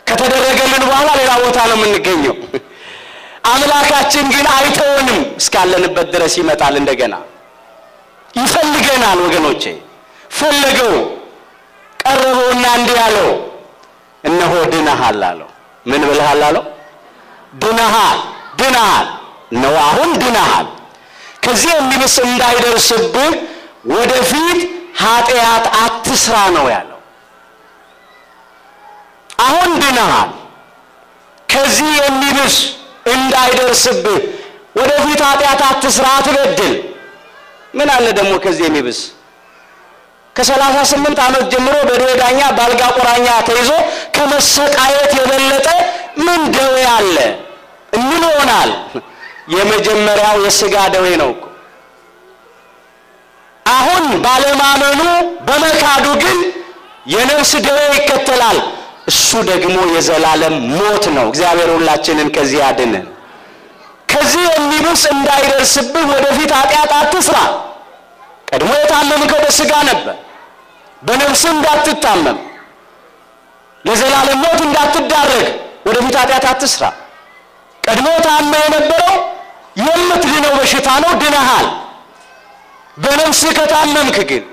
ከተደረገልን በኋላ ሌላ ቦታ ነው የምንገኘው። አምላካችን ግን አይተወንም። እስካለንበት ድረስ ይመጣል። እንደገና ይፈልገናል። ወገኖቼ ፈለገው፣ ቀረበውና እንዲህ አለው፣ እነሆ ድነሃል አለው። ምን ብለሃል አለው? ድነሃል፣ ድነሃል፣ እነሆ አሁን ድነሃል። ከዚህ የሚብስ እንዳይደርስብህ ወደፊት ኃጢአት አትስራ ነው ያለው። አሁን ድነሃል፣ ከዚህ የሚብስ እንዳይደርስብህ ወደፊት ኃጢአት አትስራ፣ አትበድል። ምን አለ ደግሞ ከዚህ የሚብስ? ከ38 ዓመት ጀምሮ በደዌ ዳኛ በአልጋ ቁራኛ ተይዞ ከመሰቃየት የበለጠ ምን ደዌ አለ? ምን ይሆናል? የመጀመሪያው የስጋ ደዌ ነው እኮ። አሁን ባለማመኑ በመካዱ ግን የነፍስ ደዌ ይከተላል። እሱ ደግሞ የዘላለም ሞት ነው። እግዚአብሔር ሁላችንን ከዚህ ያድነን። ከዚህ የሚብስ እንዳይደርስብህ ወደፊት ኃጢአት አትስራ። ቀድሞ የታመምከው በስጋ ነበር። በነፍስ እንዳትታመም ለዘላለም ሞት እንዳትዳረግ ወደፊት ኃጢአት አትስራ። ቀድሞ ታመህ የነበረው የምትድነው በሽታ ነው፣ ድነሃል። በነፍስ ከታመምክ ግን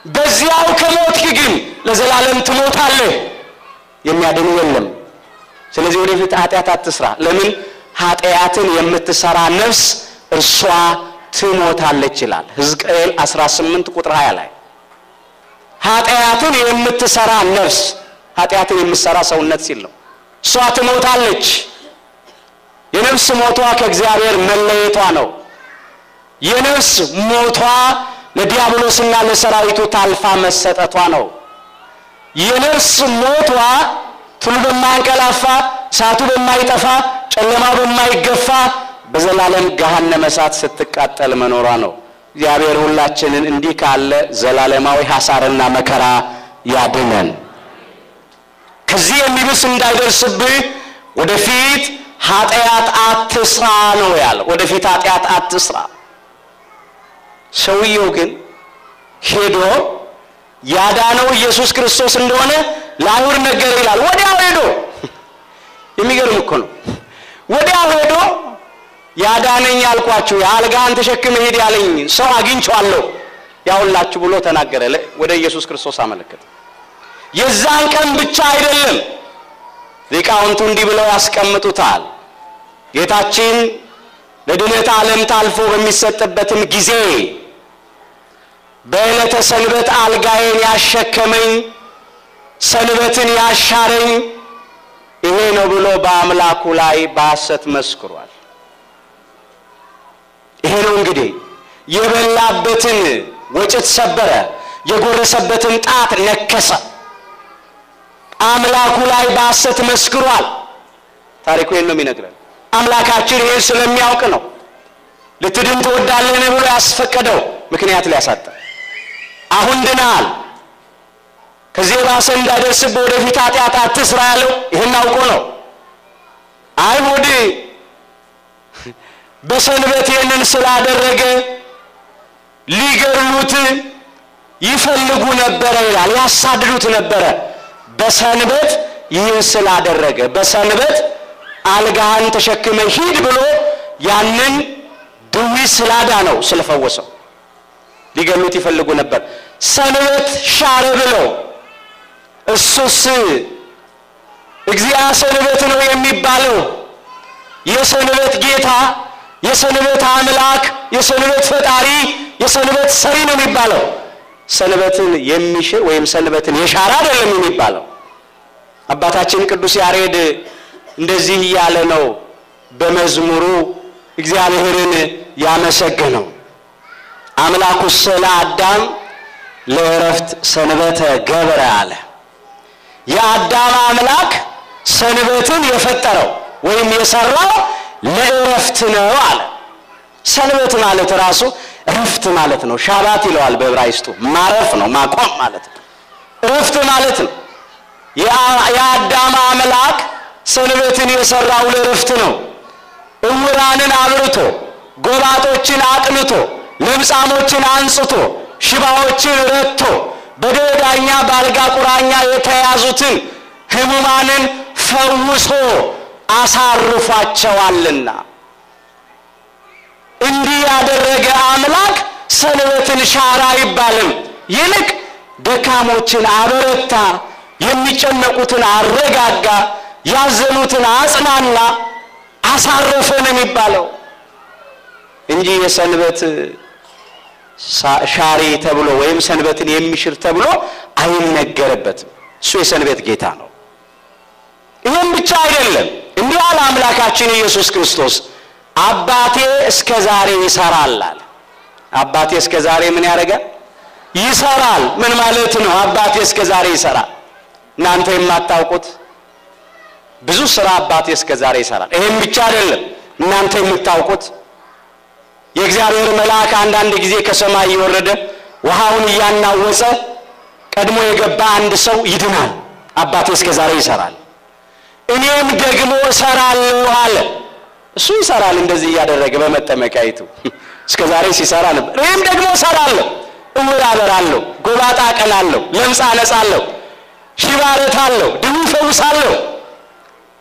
በዚያው ከሞትክ ግን ለዘላለም ትሞታለህ። የሚያድን የለም። ስለዚህ ወደፊት ኃጢአት አትስራ። ለምን? ኃጢአትን የምትሰራ ነፍስ እርሷ ትሞታለች ይላል ሕዝቅኤል 18 ቁጥር 20 ላይ። ኃጢአትን የምትሰራ ነፍስ፣ ኃጢአትን የምትሰራ ሰውነት ሲል ነው፣ እሷ ትሞታለች። የነፍስ ሞቷ ከእግዚአብሔር መለየቷ ነው። የነፍስ ሞቷ ለዲያብሎስና ለሰራዊቱ ታልፋ መሰጠቷ ነው። የነፍስ ሞቷ ትሉ በማያንቀላፋ፣ እሳቱ በማይጠፋ፣ ጨለማው በማይገፋ በዘላለም ገሃነመ እሳት ስትቃጠል መኖሯ ነው። እግዚአብሔር ሁላችንን እንዲህ ካለ ዘላለማዊ ሐሳርና መከራ ያድነን። ከዚህ የሚብስ እንዳይደርስብህ ወደፊት ኃጢአት አትስራ ነው ያለው። ወደፊት ኃጢአት አትስራ። ሰውየው ግን ሄዶ ያዳነው ኢየሱስ ክርስቶስ እንደሆነ ለአይሁድ ነገረ ይላል። ወዲያው ሄዶ፣ የሚገርም እኮ ነው። ወዲያው ሄዶ ያዳነኝ ያልኳችሁ የአልጋህን ተሸክመህ ሂድ ያለኝ ሰው አግኝቼዋለሁ ያውላችሁ ብሎ ተናገረ። ወደ ኢየሱስ ክርስቶስ አመለከተ። የዛን ቀን ብቻ አይደለም፣ ሊቃውንቱ እንዲህ ብለው ያስቀምጡታል። ጌታችን ለድነት ዓለም ታልፎ በሚሰጥበትም ጊዜ በዕለተ ሰንበት አልጋዬን ያሸከመኝ፣ ሰንበትን ያሻረኝ ይሄ ነው ብሎ በአምላኩ ላይ በሐሰት መስክሯል። ይሄ ነው እንግዲህ የበላበትን ወጭት ሰበረ፣ የጎረሰበትን ጣት ነከሰ። አምላኩ ላይ በሐሰት መስክሯል። ታሪኩ ይሄን ነው የሚነግረን። አምላካችን ይሄን ስለሚያውቅ ነው ልትድን ትወዳለህን ብሎ ያስፈቀደው፣ ምክንያት ሊያሳጣ። አሁን ድናል፣ ከዚህ የባሰ እንዳይደርስብህ ወደፊት ኃጢአት አትስራ ያለው ይህን አውቆ ነው። አይሁድ በሰንበት ይህንን ስላደረገ ሊገድሉት ይፈልጉ ነበረ ይላል፣ ያሳድዱት ነበረ። በሰንበት ይህን ስላደረገ፣ በሰንበት አልጋህን ተሸክመ ሂድ ብሎ ያንን ድዊ ስላዳነው፣ ስለፈወሰው ሊገሉት ይፈልጉ ነበር። ሰንበት ሻረ ብለው፣ እሱስ እግዚአ ሰንበት ነው የሚባለው፣ የሰንበት ጌታ፣ የሰንበት አምላክ፣ የሰንበት ፈጣሪ፣ የሰንበት ሰሪ ነው የሚባለው። ሰንበትን የሚሽር ወይም ሰንበትን የሻረ አይደለም የሚባለው። አባታችን ቅዱስ ያሬድ እንደዚህ እያለ ነው በመዝሙሩ እግዚአብሔርን ያመሰገነው። አምላኩሰ ለአዳም ለዕረፍት ሰንበተ ገብረ አለ። የአዳም አምላክ ሰንበትን የፈጠረው ወይም የሰራው ለዕረፍት ነው አለ። ሰንበት ማለት ራሱ እረፍት ማለት ነው። ሻባት ይለዋል በዕብራይስጡ። ማረፍ ነው፣ ማቆም ማለት ነው። እረፍት ማለት ነው። የአዳም አምላክ ሰንበትን የሰራው ለዕረፍት ነው። እውራንን አብርቶ፣ ጎባጦችን አቅንቶ፣ ለምጻሞችን አንጽቶ፣ ሽባዎችን ረድቶ፣ በደዌ ዳኛ በአልጋ ቁራኛ የተያዙትን ሕሙማንን ፈውሶ አሳርፏቸዋልና እንዲህ ያደረገ አምላክ ሰንበትን ሻራ አይባልም። ይልቅ ደካሞችን አበረታ፣ የሚጨነቁትን አረጋጋ፣ ያዘኑትን አጽናና፣ አሳረፈ ነው የሚባለው እንጂ የሰንበት ሻሪ ተብሎ ወይም ሰንበትን የሚሽር ተብሎ አይነገርበትም። እሱ የሰንበት ጌታ ነው። ይህም ብቻ አይደለም። እንዲህ አለ አምላካችን ኢየሱስ ክርስቶስ፣ አባቴ እስከ ዛሬ ይሰራል አለ። አባቴ እስከ ዛሬ ምን ያደርጋል? ይሰራል። ምን ማለት ነው? አባቴ እስከ ዛሬ ይሰራል። እናንተ የማታውቁት ብዙ ስራ አባቴ እስከ ዛሬ ይሰራል። ይሄም ብቻ አይደለም። እናንተ የምታውቁት የእግዚአብሔር መልአክ አንዳንድ ጊዜ ከሰማይ እየወረደ ውሃውን እያናወጸ ቀድሞ የገባ አንድ ሰው ይድናል። አባቴ እስከ ዛሬ ይሰራል፣ እኔም ደግሞ እሰራለሁ አለ። እሱ ይሰራል እንደዚህ እያደረገ በመጠመቂያይቱ እስከ ዛሬ ሲሰራ ነበር። እኔም ደግሞ እሰራለሁ፣ እውር አበራለሁ፣ ጎባጣ አቀናለሁ፣ ለምጻ አነጻለሁ፣ ሽባ እረታለሁ፣ ድውይ እፈውሳለሁ።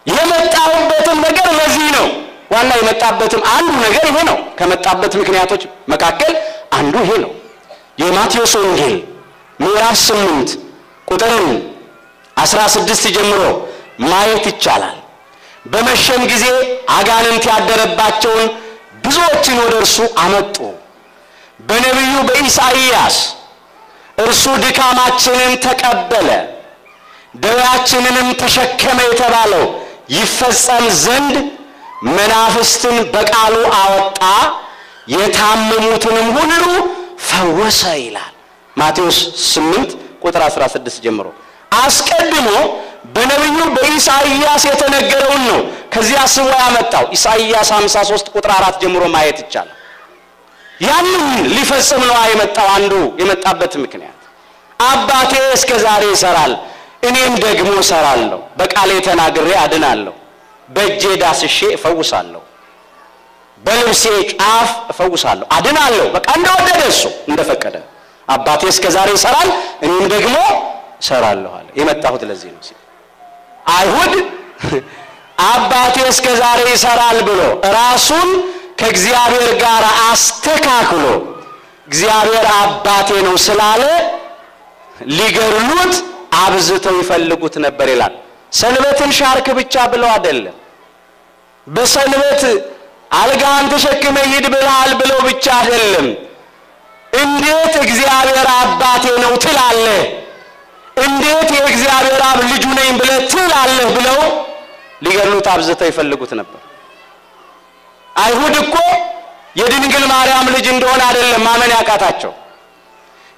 የመጣሁበትም ነገር ለዚህ ነው። ዋና የመጣበትም አንዱ ነገር ይሄ ነው። ከመጣበት ምክንያቶች መካከል አንዱ ይሄ ነው። የማቴዎስ ወንጌል ምዕራፍ 8 ቁጥርን 16 ጀምሮ ማየት ይቻላል። በመሸም ጊዜ አጋንንት ያደረባቸውን ብዙዎችን ወደ እርሱ አመጡ። በነቢዩ በኢሳይያስ እርሱ ድካማችንን ተቀበለ ደዌያችንንም ተሸከመ የተባለው ይፈጸም ዘንድ መናፍስትን በቃሉ አወጣ፣ የታመሙትንም ሁሉ ፈወሰ ይላል። ማቴዎስ 8 ቁጥር 16 ጀምሮ አስቀድሞ በነቢዩ በኢሳይያስ የተነገረውን ነው ከዚያ ስቦ ያመጣው። ኢሳይያስ 53 ቁጥር 4 ጀምሮ ማየት ይቻላል። ያንን ሊፈጽም ነው የመጣው። አንዱ የመጣበት ምክንያት አባቴ እስከ ዛሬ ይሰራል፣ እኔም ደግሞ እሰራለሁ። በቃሌ ተናግሬ አድናለሁ፣ በእጄ ዳስሼ እፈውሳለሁ፣ በልብሴ ጫፍ እፈውሳለሁ፣ አድናለሁ። በቃ እንደወደደ እሱ እንደፈቀደ አባቴ እስከ ዛሬ ይሰራል፣ እኔም ደግሞ እሰራለሁ አለ። የመጣሁት ለዚህ ነው ሲል አይሁድ አባቴ እስከ ዛሬ ይሰራል ብሎ ራሱን ከእግዚአብሔር ጋር አስተካክሎ እግዚአብሔር አባቴ ነው ስላለ ሊገድሉት አብዝተው ይፈልጉት ነበር ይላል። ሰንበትን ሻርክ ብቻ ብለው አይደለም፣ በሰንበት አልጋህን ተሸክመህ ሂድ ብለሃል ብለው ብቻ አይደለም። እንዴት እግዚአብሔር አባቴ ነው ትላለህ? እንዴት የእግዚአብሔር አብ ልጁ ነኝ ብለህ ትላለህ? ብለው ሊገድሉት አብዝተው ይፈልጉት ነበር። አይሁድ እኮ የድንግል ማርያም ልጅ እንደሆነ አይደለም ማመን ያቃታቸው፣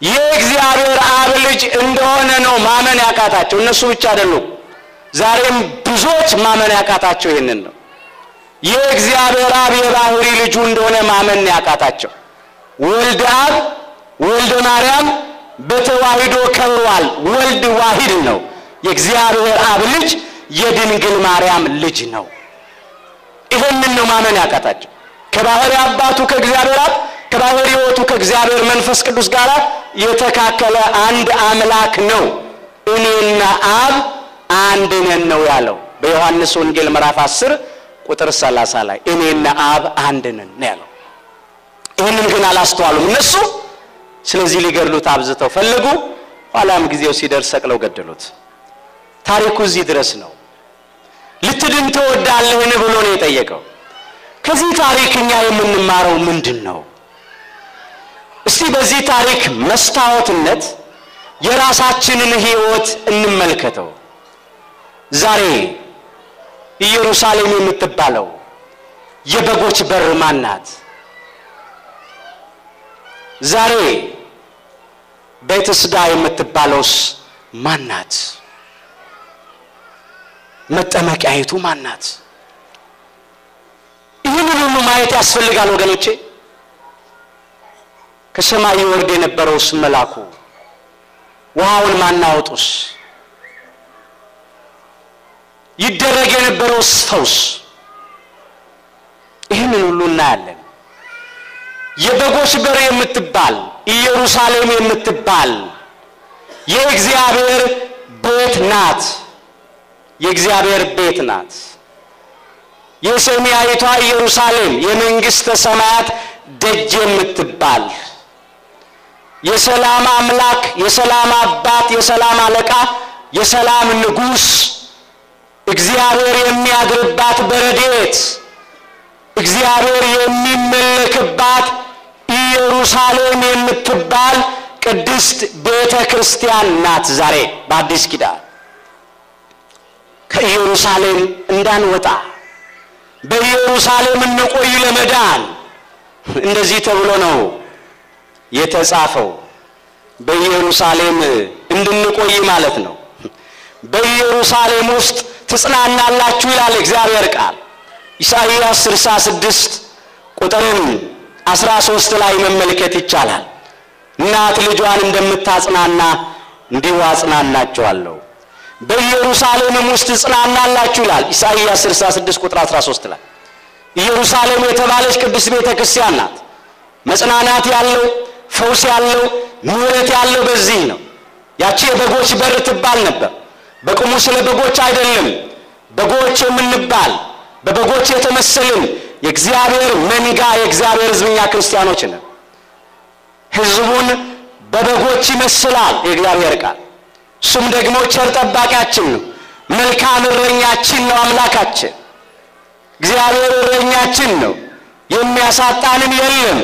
የእግዚአብሔር አብ ልጅ እንደሆነ ነው ማመን ያቃታቸው። እነሱ ብቻ አይደሉም፣ ዛሬም ብዙዎች ማመን ያቃታቸው ይህንን ነው። የእግዚአብሔር አብ የባህሪ ልጁ እንደሆነ ማመን ያቃታቸው። ወልድ አብ ወልደ ማርያም በተዋሂዶ ከብሯል። ወልድ ዋሂድ ነው። የእግዚአብሔር አብ ልጅ የድንግል ማርያም ልጅ ነው። ይህንን ነው ማመን ያቃታቸው። ከባህሪ አባቱ ከእግዚአብሔር አብ ከባህሪ ሕይወቱ ከእግዚአብሔር መንፈስ ቅዱስ ጋር የተካከለ አንድ አምላክ ነው። እኔና አብ አንድ ነን ነው ያለው በዮሐንስ ወንጌል ምዕራፍ 10 ቁጥር 30 ላይ እኔና አብ አንድ ነን ነው ያለው። ይህንን ግን አላስተዋሉም እነሱ። ስለዚህ ሊገድሉት አብዝተው ፈለጉ። ኋላም ጊዜው ሲደርስ ሰቅለው ገደሉት። ታሪኩ እዚህ ድረስ ነው። ልትድን ትወዳለህን ብሎ ነው የጠየቀው። ከዚህ ታሪክ እኛ የምንማረው ምንድን ነው? እስቲ በዚህ ታሪክ መስታወትነት የራሳችንን ሕይወት እንመልከተው። ዛሬ ኢየሩሳሌም የምትባለው የበጎች በር ማን ናት? ዛሬ ቤተስዳ የምትባለውስ ማን ናት? መጠመቂያይቱ ማን ናት? ይህንን ሁሉ ማየት ያስፈልጋል ወገኖቼ። ከሰማይ ይወርድ የነበረውስ መልአኩ ውሃውን ማናወጡስ፣ ይደረግ የነበረውስ ፈውስ፣ ይህንን ሁሉ እናያለን። የበጎች በር የምትባል ኢየሩሳሌም የምትባል የእግዚአብሔር ቤት ናት። የእግዚአብሔር ቤት ናት። የሰማያዊቷ ኢየሩሳሌም የመንግሥተ ሰማያት ደጅ የምትባል የሰላም አምላክ፣ የሰላም አባት፣ የሰላም አለቃ፣ የሰላም ንጉሥ እግዚአብሔር የሚያድርባት በረድኤት እግዚአብሔር የሚመለክባት ኢየሩሳሌም የምትባል ቅድስት ቤተ ክርስቲያን ናት። ዛሬ በአዲስ ኪዳን ከኢየሩሳሌም እንዳንወጣ በኢየሩሳሌም እንቆይ ለመዳን እንደዚህ ተብሎ ነው የተጻፈው። በኢየሩሳሌም እንድንቆይ ማለት ነው። በኢየሩሳሌም ውስጥ ትጽናናላችሁ ይላል እግዚአብሔር ቃል። ኢሳይያስ 66 ቁጥርን 13 ላይ መመልከት ይቻላል። እናት ልጇን እንደምታጽናና እንዲሁ አጽናናችኋለሁ፣ በኢየሩሳሌምም ውስጥ ትጽናናላችሁ ይላል ኢሳይያስ 66 ቁጥር 13 ላይ። ኢየሩሳሌም የተባለች ቅድስት ቤተክርስቲያን ናት። መጽናናት ያለው ፈውስ ያለው ምሕረት ያለው በዚህ ነው። ያቺ የበጎች በር ትባል ነበር። በቁሙ ስለ በጎች አይደለም። በጎች የምንባል በበጎች የተመሰልን የእግዚአብሔር መንጋ የእግዚአብሔር ሕዝብ እኛ ክርስቲያኖች ነን። ሕዝቡን በበጎች ይመስላል የእግዚአብሔር ቃል። እሱም ደግሞ ቸር ጠባቂያችን ነው፣ መልካም እረኛችን ነው። አምላካችን እግዚአብሔር እረኛችን ነው፣ የሚያሳጣንም የለም።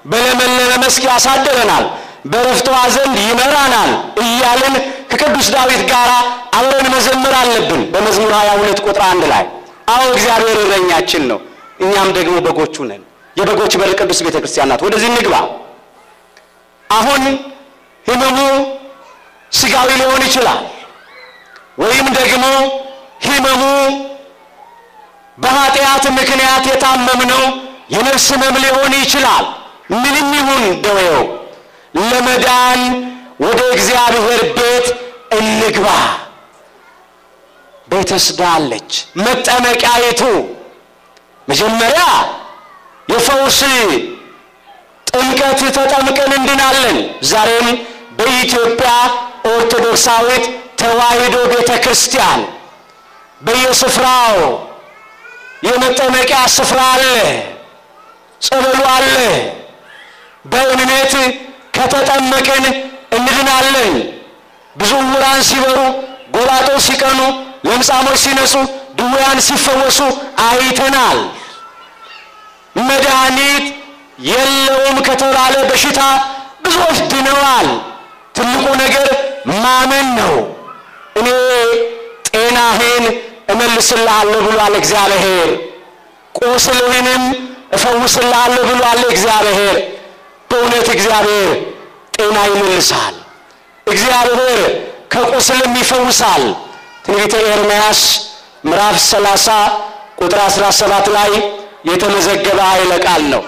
በለመለመ መስክ ያሳድረናል፣ በዕረፍት ውኃ ዘንድ ይመራናል እያልን ከቅዱስ ዳዊት ጋር አብረን መዘመር አለብን በመዝሙር 22 ቁጥር 1 ላይ። አዎ እግዚአብሔር እረኛችን ነው፣ እኛም ደግሞ በጎቹ ነን። የበጎች በር ቅዱስ ቤተክርስቲያን ናት። ወደዚህ እንግባ። አሁን ህመሙ ስጋዊ ሊሆን ይችላል፣ ወይም ደግሞ ህመሙ በኃጢአት ምክንያት የታመምነው የነፍስ ህመም ሊሆን ይችላል። ምንም ይሁን ደዌው ለመዳን ወደ እግዚአብሔር ቤት እንግባ። ቤተስዳ አለች መጠመቂያይቱ። መጀመሪያ የፈውስ ጥምቀት ተጠምቀን እንድናለን። ዛሬም በኢትዮጵያ ኦርቶዶክሳዊት ተዋሕዶ ቤተክርስቲያን በየስፍራው የመጠመቂያ ስፍራ አለ፣ ጸበሉ አለ። በእምነት ከተጠመቅን እንድናለን። ብዙ ዕውራን ሲበሩ፣ ጎባጦች ሲቀኑ፣ ለምጻሞች ሲነጹ፣ ድውያን ሲፈወሱ አይተናል። መድኃኒት የለውም ከተባለ በሽታ ብዙዎች ድነዋል። ትልቁ ነገር ማመን ነው። እኔ ጤናህን እመልስልሃለሁ ብሏል እግዚአብሔር። ቁስልህንም እፈውስልሃለሁ ብሏል እግዚአብሔር። በእውነት እግዚአብሔር ጤና ይመልሳል። እግዚአብሔር ከቁስልም ይፈውሳል። ትንቢተ ኤርምያስ ምዕራፍ 30 ቁጥር 17 ላይ የተመዘገበ ኃይለ ቃል ነው።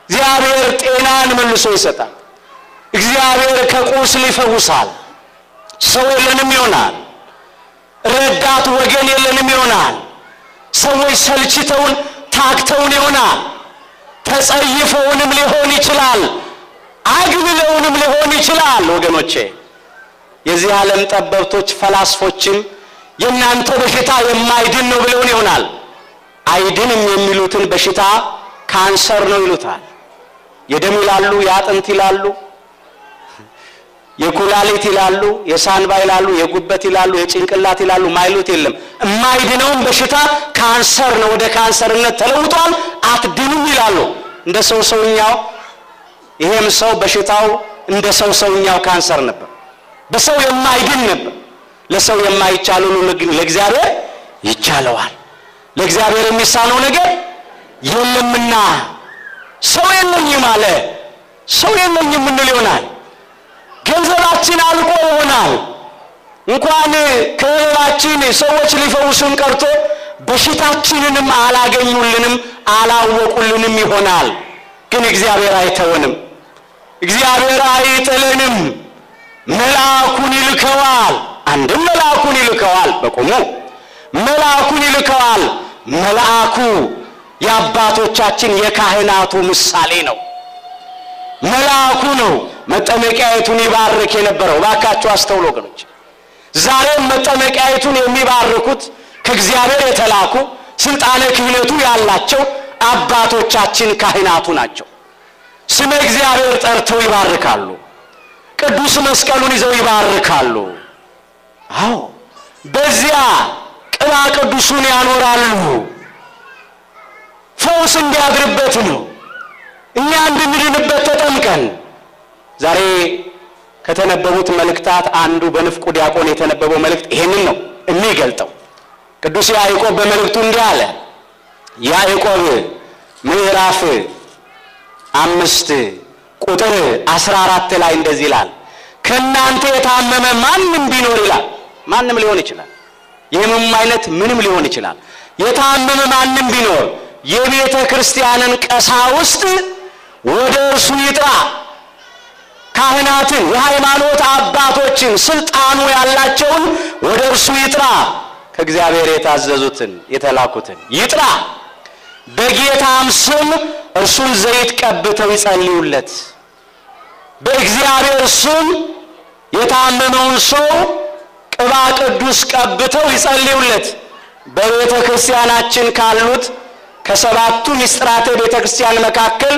እግዚአብሔር ጤናን መልሶ ይሰጣል። እግዚአብሔር ከቁስል ይፈውሳል። ሰው የለንም ይሆናል፣ ረዳት ወገን የለንም ይሆናል። ሰዎች ሰልችተውን ታክተውን ይሆናል። ተጸይፈውንም ሊሆን ይችላል። አግልለውንም ሊሆን ይችላል። ወገኖቼ የዚህ ዓለም ጠበብቶች ፈላስፎችም የእናንተ በሽታ የማይድን ነው ብለውን ይሆናል። አይድንም የሚሉትን በሽታ ካንሰር ነው ይሉታል። የደም ይላሉ፣ የአጥንት ይላሉ፣ የኩላሊት ይላሉ፣ የሳንባ ይላሉ፣ የጉበት ይላሉ፣ የጭንቅላት ይላሉ። ማይሉት የለም። የማይድነውን በሽታ ካንሰር ነው፣ ወደ ካንሰርነት ተለውጧል፣ አትድንም ይላሉ። እንደ ሰው ሰውኛው ይሄም ሰው በሽታው እንደ ሰው ሰውኛው ካንሰር ነበር፣ በሰው የማይድን ነበር። ለሰው የማይቻለው ለእግዚአብሔር ይቻለዋል። ለእግዚአብሔር የሚሳነው ነገር የለምና ሰው የለኝም አለ። ሰው የለኝም እንል ይሆናል። ገንዘባችን አልቆ ይሆናል። እንኳን ከህመማችን ሰዎች ሊፈውሱን ቀርቶ በሽታችንንም አላገኙልንም አላወቁልንም ይሆናል። ግን እግዚአብሔር አይተወንም። እግዚአብሔር አይጥለንም። መልአኩን ይልከዋል። አንድም መልአኩን ይልከዋል፣ በቆሙ መልአኩን ይልከዋል። መልአኩ የአባቶቻችን የካህናቱ ምሳሌ ነው። መልአኩ ነው መጠመቂያይቱን ይባርክ የነበረው። እባካችሁ አስተውሉ ወገኖች። ዛሬም መጠመቂያይቱን የሚባርኩት ከእግዚአብሔር የተላኩ ስልጣነ ክህነቱ ያላቸው አባቶቻችን ካህናቱ ናቸው። ስመ እግዚአብሔር ጠርተው ይባርካሉ። ቅዱስ መስቀሉን ይዘው ይባርካሉ። አዎ በዚያ ቅባ ቅዱሱን ያኖራሉ። ፈውስ እንዲያድርበት ነው፣ እኛ እንድንድንበት ተጠምቀን። ዛሬ ከተነበቡት መልእክታት አንዱ በንፍቁ ዲያቆን የተነበበው መልእክት ይሄንን ነው የሚገልጠው። ቅዱስ ያዕቆብ በመልእክቱ እንዲህ አለ። ያዕቆብ ምዕራፍ 5 ቁጥር 14 ላይ እንደዚህ ይላል፣ ከናንተ የታመመ ማንም ቢኖር ይላል። ማንም ሊሆን ይችላል፣ የህመም አይነት ምንም ሊሆን ይችላል። የታመመ ማንም ቢኖር የቤተ ክርስቲያንን ቀሳውስት ወደ እርሱ ይጥራ። ካህናትን፣ የሃይማኖት አባቶችን፣ ስልጣኑ ያላቸውን ወደ እርሱ ይጥራ። ከእግዚአብሔር የታዘዙትን የተላኩትን ይጥራ። በጌታም ስም እርሱን ዘይት ቀብተው ይጸልዩለት። በእግዚአብሔር ስም የታመመውን ሰው ቅባ ቅዱስ ቀብተው ይጸልዩለት። በቤተ ክርስቲያናችን ካሉት ከሰባቱ ምስጢራተ ቤተ ክርስቲያን መካከል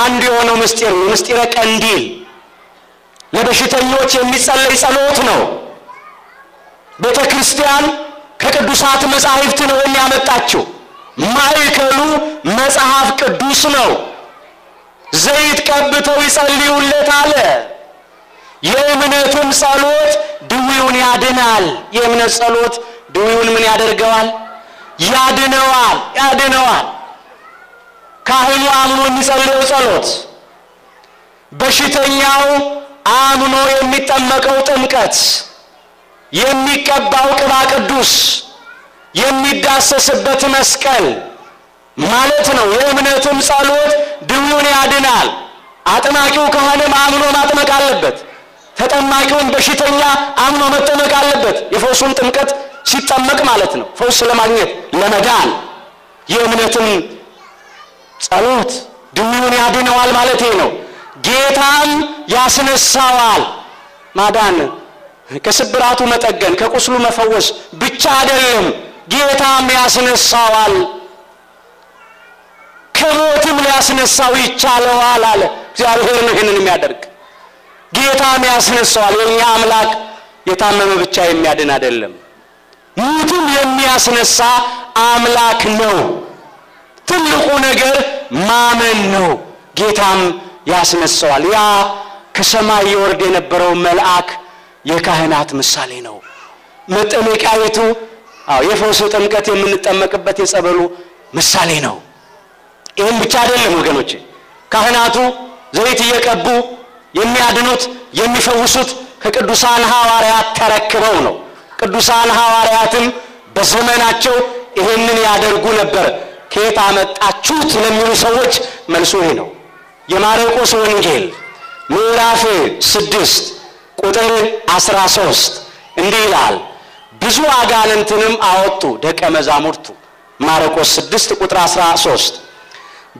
አንዱ የሆነው ምስጢር ነው፣ ምስጢረ ቀንዲል። ለበሽተኞች የሚጸለይ ጸሎት ነው። ቤተ ክርስቲያን ከቅዱሳት መጻሕፍት ነው የሚያመጣችው። ማዕከሉ መጽሐፍ ቅዱስ ነው። ዘይት ቀብተው ይጸልዩለት አለ። የእምነትም ጸሎት ድውዩን ያድናል። የእምነት ጸሎት ድውዩን ምን ያደርገዋል? ያድነዋል፣ ያድነዋል። ካህኑ አምኖ የሚጸልየው ጸሎት፣ በሽተኛው አምኖ የሚጠመቀው ጥምቀት፣ የሚቀባው ቅባ ቅዱስ፣ የሚዳሰስበት መስቀል ማለት ነው። የእምነትም ጸሎት ድውዩን ያድናል። አጥማቂው ካህንም አምኖ ማጥመቅ አለበት። ተጠማቂውን በሽተኛ አምኖ መጠመቅ አለበት። የፈውሱን ጥምቀት ሲጠመቅ ማለት ነው፣ ፈውስ ለማግኘት ለመዳን። የእምነትም ጸሎት ድውዩን ያድነዋል ማለት ነው። ጌታም ያስነሳዋል። ማዳን ከስብራቱ መጠገን ከቁስሉ መፈወስ ብቻ አይደለም፣ ጌታም ያስነሳዋል። ከሞትም ሊያስነሳው ይቻለዋል አለ። እግዚአብሔር ነው ይህንን የሚያደርግ። ጌታም ያስነሳዋል። የኛ አምላክ የታመመ ብቻ የሚያድን አይደለም፣ ሙትም የሚያስነሳ አምላክ ነው። ትልቁ ነገር ማመን ነው። ጌታም ያስነሳዋል። ያ ከሰማይ ይወርድ የነበረው መልአክ የካህናት ምሳሌ ነው። መጠመቂያይቱ አዎ የፈውስ ጥምቀት የምንጠመቅበት የጸበሉ ምሳሌ ነው። ይህም ብቻ አይደለም ወገኖቼ፣ ካህናቱ ዘይት እየቀቡ የሚያድኑት የሚፈውሱት ከቅዱሳን ሐዋርያት ተረክበው ነው። ቅዱሳን ሐዋርያትም በዘመናቸው ይህንን ያደርጉ ነበር። ከየት አመጣችሁት ለሚሉ ሰዎች መልሱ ይሄ ነው። የማርቆስ ወንጌል ምዕራፍ 6 ቁጥር 13 እንዲህ ይላል፣ ብዙ አጋንንትንም አወጡ ደቀ መዛሙርቱ። ማርቆስ 6 ቁጥር 13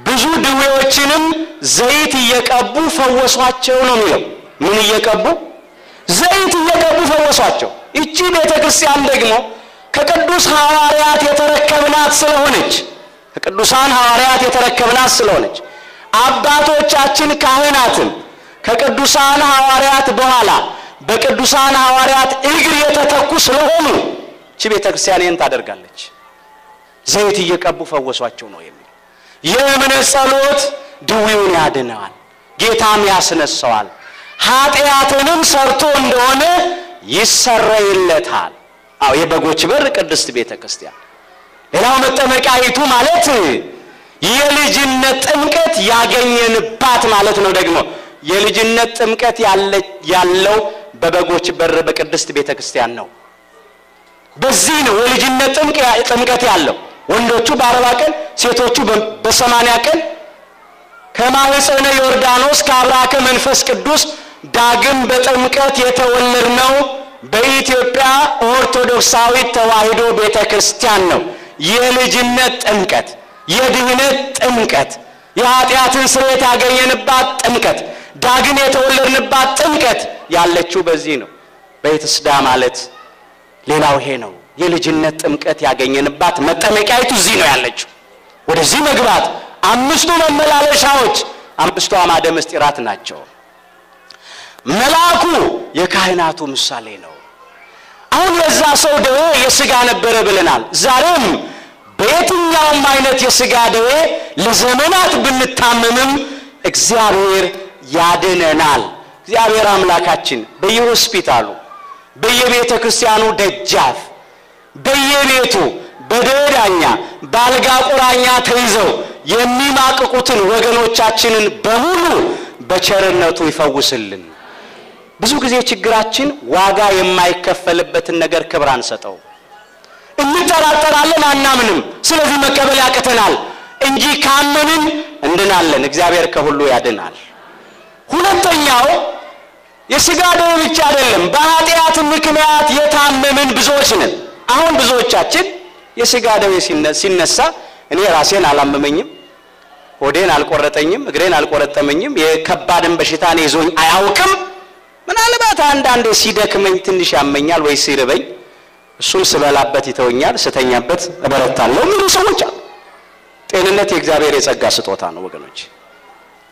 ብዙ ድዌዎችንም ዘይት እየቀቡ ፈወሷቸው ነው የሚለው። ምን እየቀቡ? ዘይት እየቀቡ ፈወሷቸው። እቺ ቤተክርስቲያን ደግሞ ከቅዱስ ሐዋርያት የተረከብናት ስለሆነች፣ ከቅዱሳን ሐዋርያት የተረከብናት ስለሆነች አባቶቻችን ካህናትም ከቅዱሳን ሐዋርያት በኋላ በቅዱሳን ሐዋርያት እግር የተተኩ ስለሆኑ እቺ ቤተክርስቲያን ይህን ታደርጋለች። ዘይት እየቀቡ ፈወሷቸው ነው የሚለው። የእምነት ጸሎት ድውዩን ያድነዋል፣ ጌታም ያስነሳዋል። ኃጢአትንም ሰርቶ እንደሆነ ይሰረይለታል። አዎ የበጎች በር ቅድስት ቤተክርስቲያን። ሌላው መጠመቂያይቱ ማለት የልጅነት ጥምቀት ያገኘንባት ማለት ነው። ደግሞ የልጅነት ጥምቀት ያለው በበጎች በር በቅድስት ቤተክርስቲያን ነው። በዚህ ነው የልጅነት ጥምቀት ያለው። ወንዶቹ በ40 ቀን፣ ሴቶቹ በ80 ቀን ከማህፀነ ዮርዳኖስ ከአብራከ መንፈስ ቅዱስ ዳግም በጥምቀት የተወለድነው በኢትዮጵያ ኦርቶዶክሳዊት ተዋሕዶ ቤተክርስቲያን ነው። የልጅነት ጥምቀት፣ የድህነት ጥምቀት፣ የኃጢአትን ስርየት ያገኘንባት ጥምቀት፣ ዳግም የተወለድንባት ጥምቀት ያለችው በዚህ ነው። ቤተስዳ ማለት ሌላው ይሄ ነው። የልጅነት ጥምቀት ያገኘንባት መጠመቂያይቱ እዚህ ነው ያለችው። ወደዚህ መግባት አምስቱ መመላለሻዎች፣ አምስቱ አዕማደ ምስጢራት ናቸው። መልአኩ የካህናቱ ምሳሌ ነው። አሁን የዛ ሰው ደዌ የሥጋ ነበረ ብለናል። ዛሬም በየትኛውም አይነት የሥጋ ደዌ ለዘመናት ብንታመምም እግዚአብሔር ያድነናል። እግዚአብሔር አምላካችን በየሆስፒታሉ፣ በየቤተ ክርስቲያኑ ደጃፍ፣ በየቤቱ በደዌ ዳኛ በአልጋ ቁራኛ ተይዘው የሚማቅቁትን ወገኖቻችንን በሙሉ በቸርነቱ ይፈውስልን። ብዙ ጊዜ ችግራችን ዋጋ የማይከፈልበትን ነገር ክብር አንሰጠው፣ እንጠራጠራለን፣ አናምንም። ስለዚህ መቀበል ያቅተናል እንጂ ካመንን እንድናለን። እግዚአብሔር ከሁሉ ያድናል። ሁለተኛው የሥጋ ደዌ ብቻ አይደለም፣ በኃጢአት ምክንያት የታመምን ብዙዎች ነን። አሁን ብዙዎቻችን የሥጋ ደዌ ሲነሳ እኔ ራሴን አላመመኝም፣ ሆዴን አልቆረጠኝም፣ እግሬን አልቆረጠመኝም፣ የከባድን በሽታ እኔ ይዞኝ አያውቅም፣ ምናልባት አንዳንዴ ሲደክመኝ ትንሽ ያመኛል ወይ ሲርበኝ፣ እሱም ስበላበት ይተወኛል፣ ስተኛበት እበረታለሁ የሚሉ ሰዎች አሉ። ጤንነት የእግዚአብሔር የጸጋ ስጦታ ነው ወገኖች።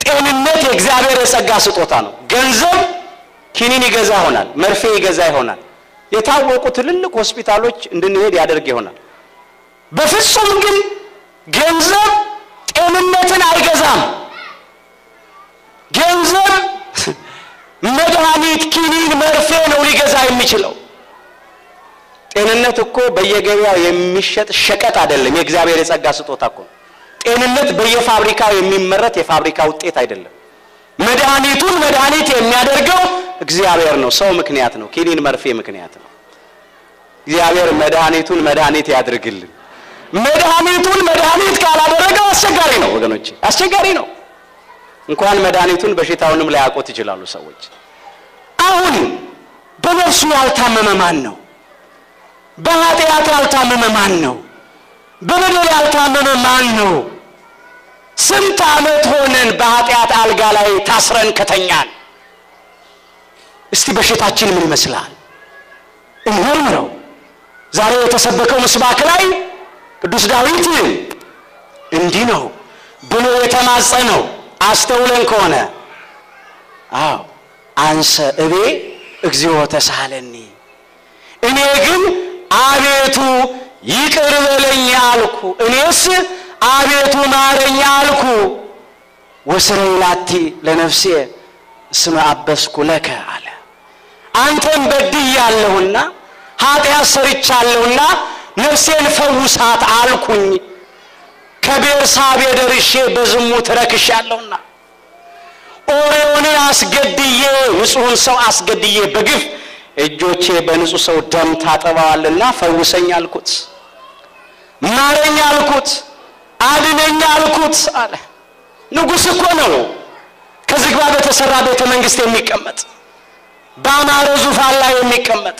ጤንነት የእግዚአብሔር የጸጋ ስጦታ ነው። ገንዘብ ኪኒን ይገዛ ይሆናል፣ መርፌ ይገዛ ይሆናል፣ የታወቁ ትልልቅ ሆስፒታሎች እንድንሄድ ያደርግ ይሆናል። በፍጹም ግን ገንዘብ ጤንነትን አይገዛም። ገንዘብ መድኃኒት፣ ኪኒን፣ መርፌ ነው ሊገዛ የሚችለው። ጤንነት እኮ በየገበያው የሚሸጥ ሸቀጥ አይደለም፣ የእግዚአብሔር የጸጋ ስጦታ እኮ ነው። ጤንነት በየፋብሪካው የሚመረት የፋብሪካ ውጤት አይደለም። መድኃኒቱን መድኃኒት የሚያደርገው እግዚአብሔር ነው። ሰው ምክንያት ነው። ኪኒን መርፌ ምክንያት ነው። እግዚአብሔር መድኃኒቱን መድኃኒት ያድርግልን። መድኃኒቱን መድኃኒት ካላደረገው አስቸጋሪ ነው ወገኖች፣ አስቸጋሪ ነው። እንኳን መድኃኒቱን በሽታውንም ላያውቁት ይችላሉ ሰዎች። አሁን በነፍሱ ያልታመመ ማን ነው? በኃጢአት ያልታመመ ማን ነው? በበደል ያልታመመ ማን ነው? ስንት ዓመት ሆነን በኃጢአት አልጋ ላይ ታስረን ከተኛን? እስቲ በሽታችን ምን ይመስላል? እንመርምረው። ዛሬ የተሰበከው ምስባክ ላይ ቅዱስ ዳዊት እንዲህ ነው ብሎ የተማጸነው አስተውለን ከሆነ፣ አዎ አንሰ እቤ እግዚኦ ተሳለኒ፣ እኔ ግን አቤቱ ይቅር በለኝ አልኩ፣ እኔስ አቤቱ ማረኝ አልኩ። ወስረይ ላቲ ለነፍሴ እስመ አበስኩ ለከ አለ። አንተን በድያለሁና ኃጢአት ሰርቻለሁና ነፍሴን ፈውሳት አልኩኝ። ከቤርሳቤ ደርሼ በዝሙት ረክሻለሁና ኦርዮንን አስገድዬ ንጹሑን ሰው አስገድዬ በግፍ እጆቼ በንጹሕ ሰው ደም ታጥበዋልና ፈውሰኝ አልኩት፣ ማረኝ አልኩት፣ አድነኝ አልኩት አለ። ንጉሥ እኮ ነው፣ ከዝግባ በተሰራ ቤተ መንግሥት የሚቀመጥ፣ በአማረ ዙፋን ላይ የሚቀመጥ፣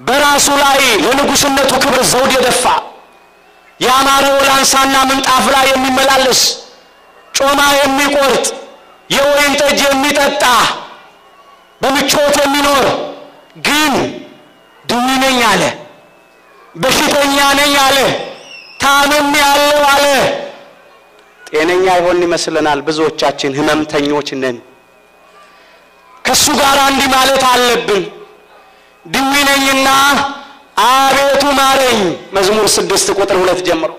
በራሱ ላይ ለንጉሥነቱ ክብር ዘውድ የደፋ፣ የአማረ ወላንሳና ምንጣፍ ላይ የሚመላለስ፣ ጮማ የሚቆርጥ፣ የወይን ጠጅ የሚጠጣ፣ በምቾት የሚኖር፣ ግን ድዊ ነኝ አለ፣ በሽተኛ ነኝ አለ፣ ታምሜያለሁ አለ። ጤነኛ ይሆን ይመስለናል። ብዙዎቻችን ህመምተኞች ነን። ከሱ ጋር እንዲህ ማለት አለብን። ድዊ ነኝና አቤቱ ማረኝ። መዝሙር 6 ቁጥር 2 ጀምሮ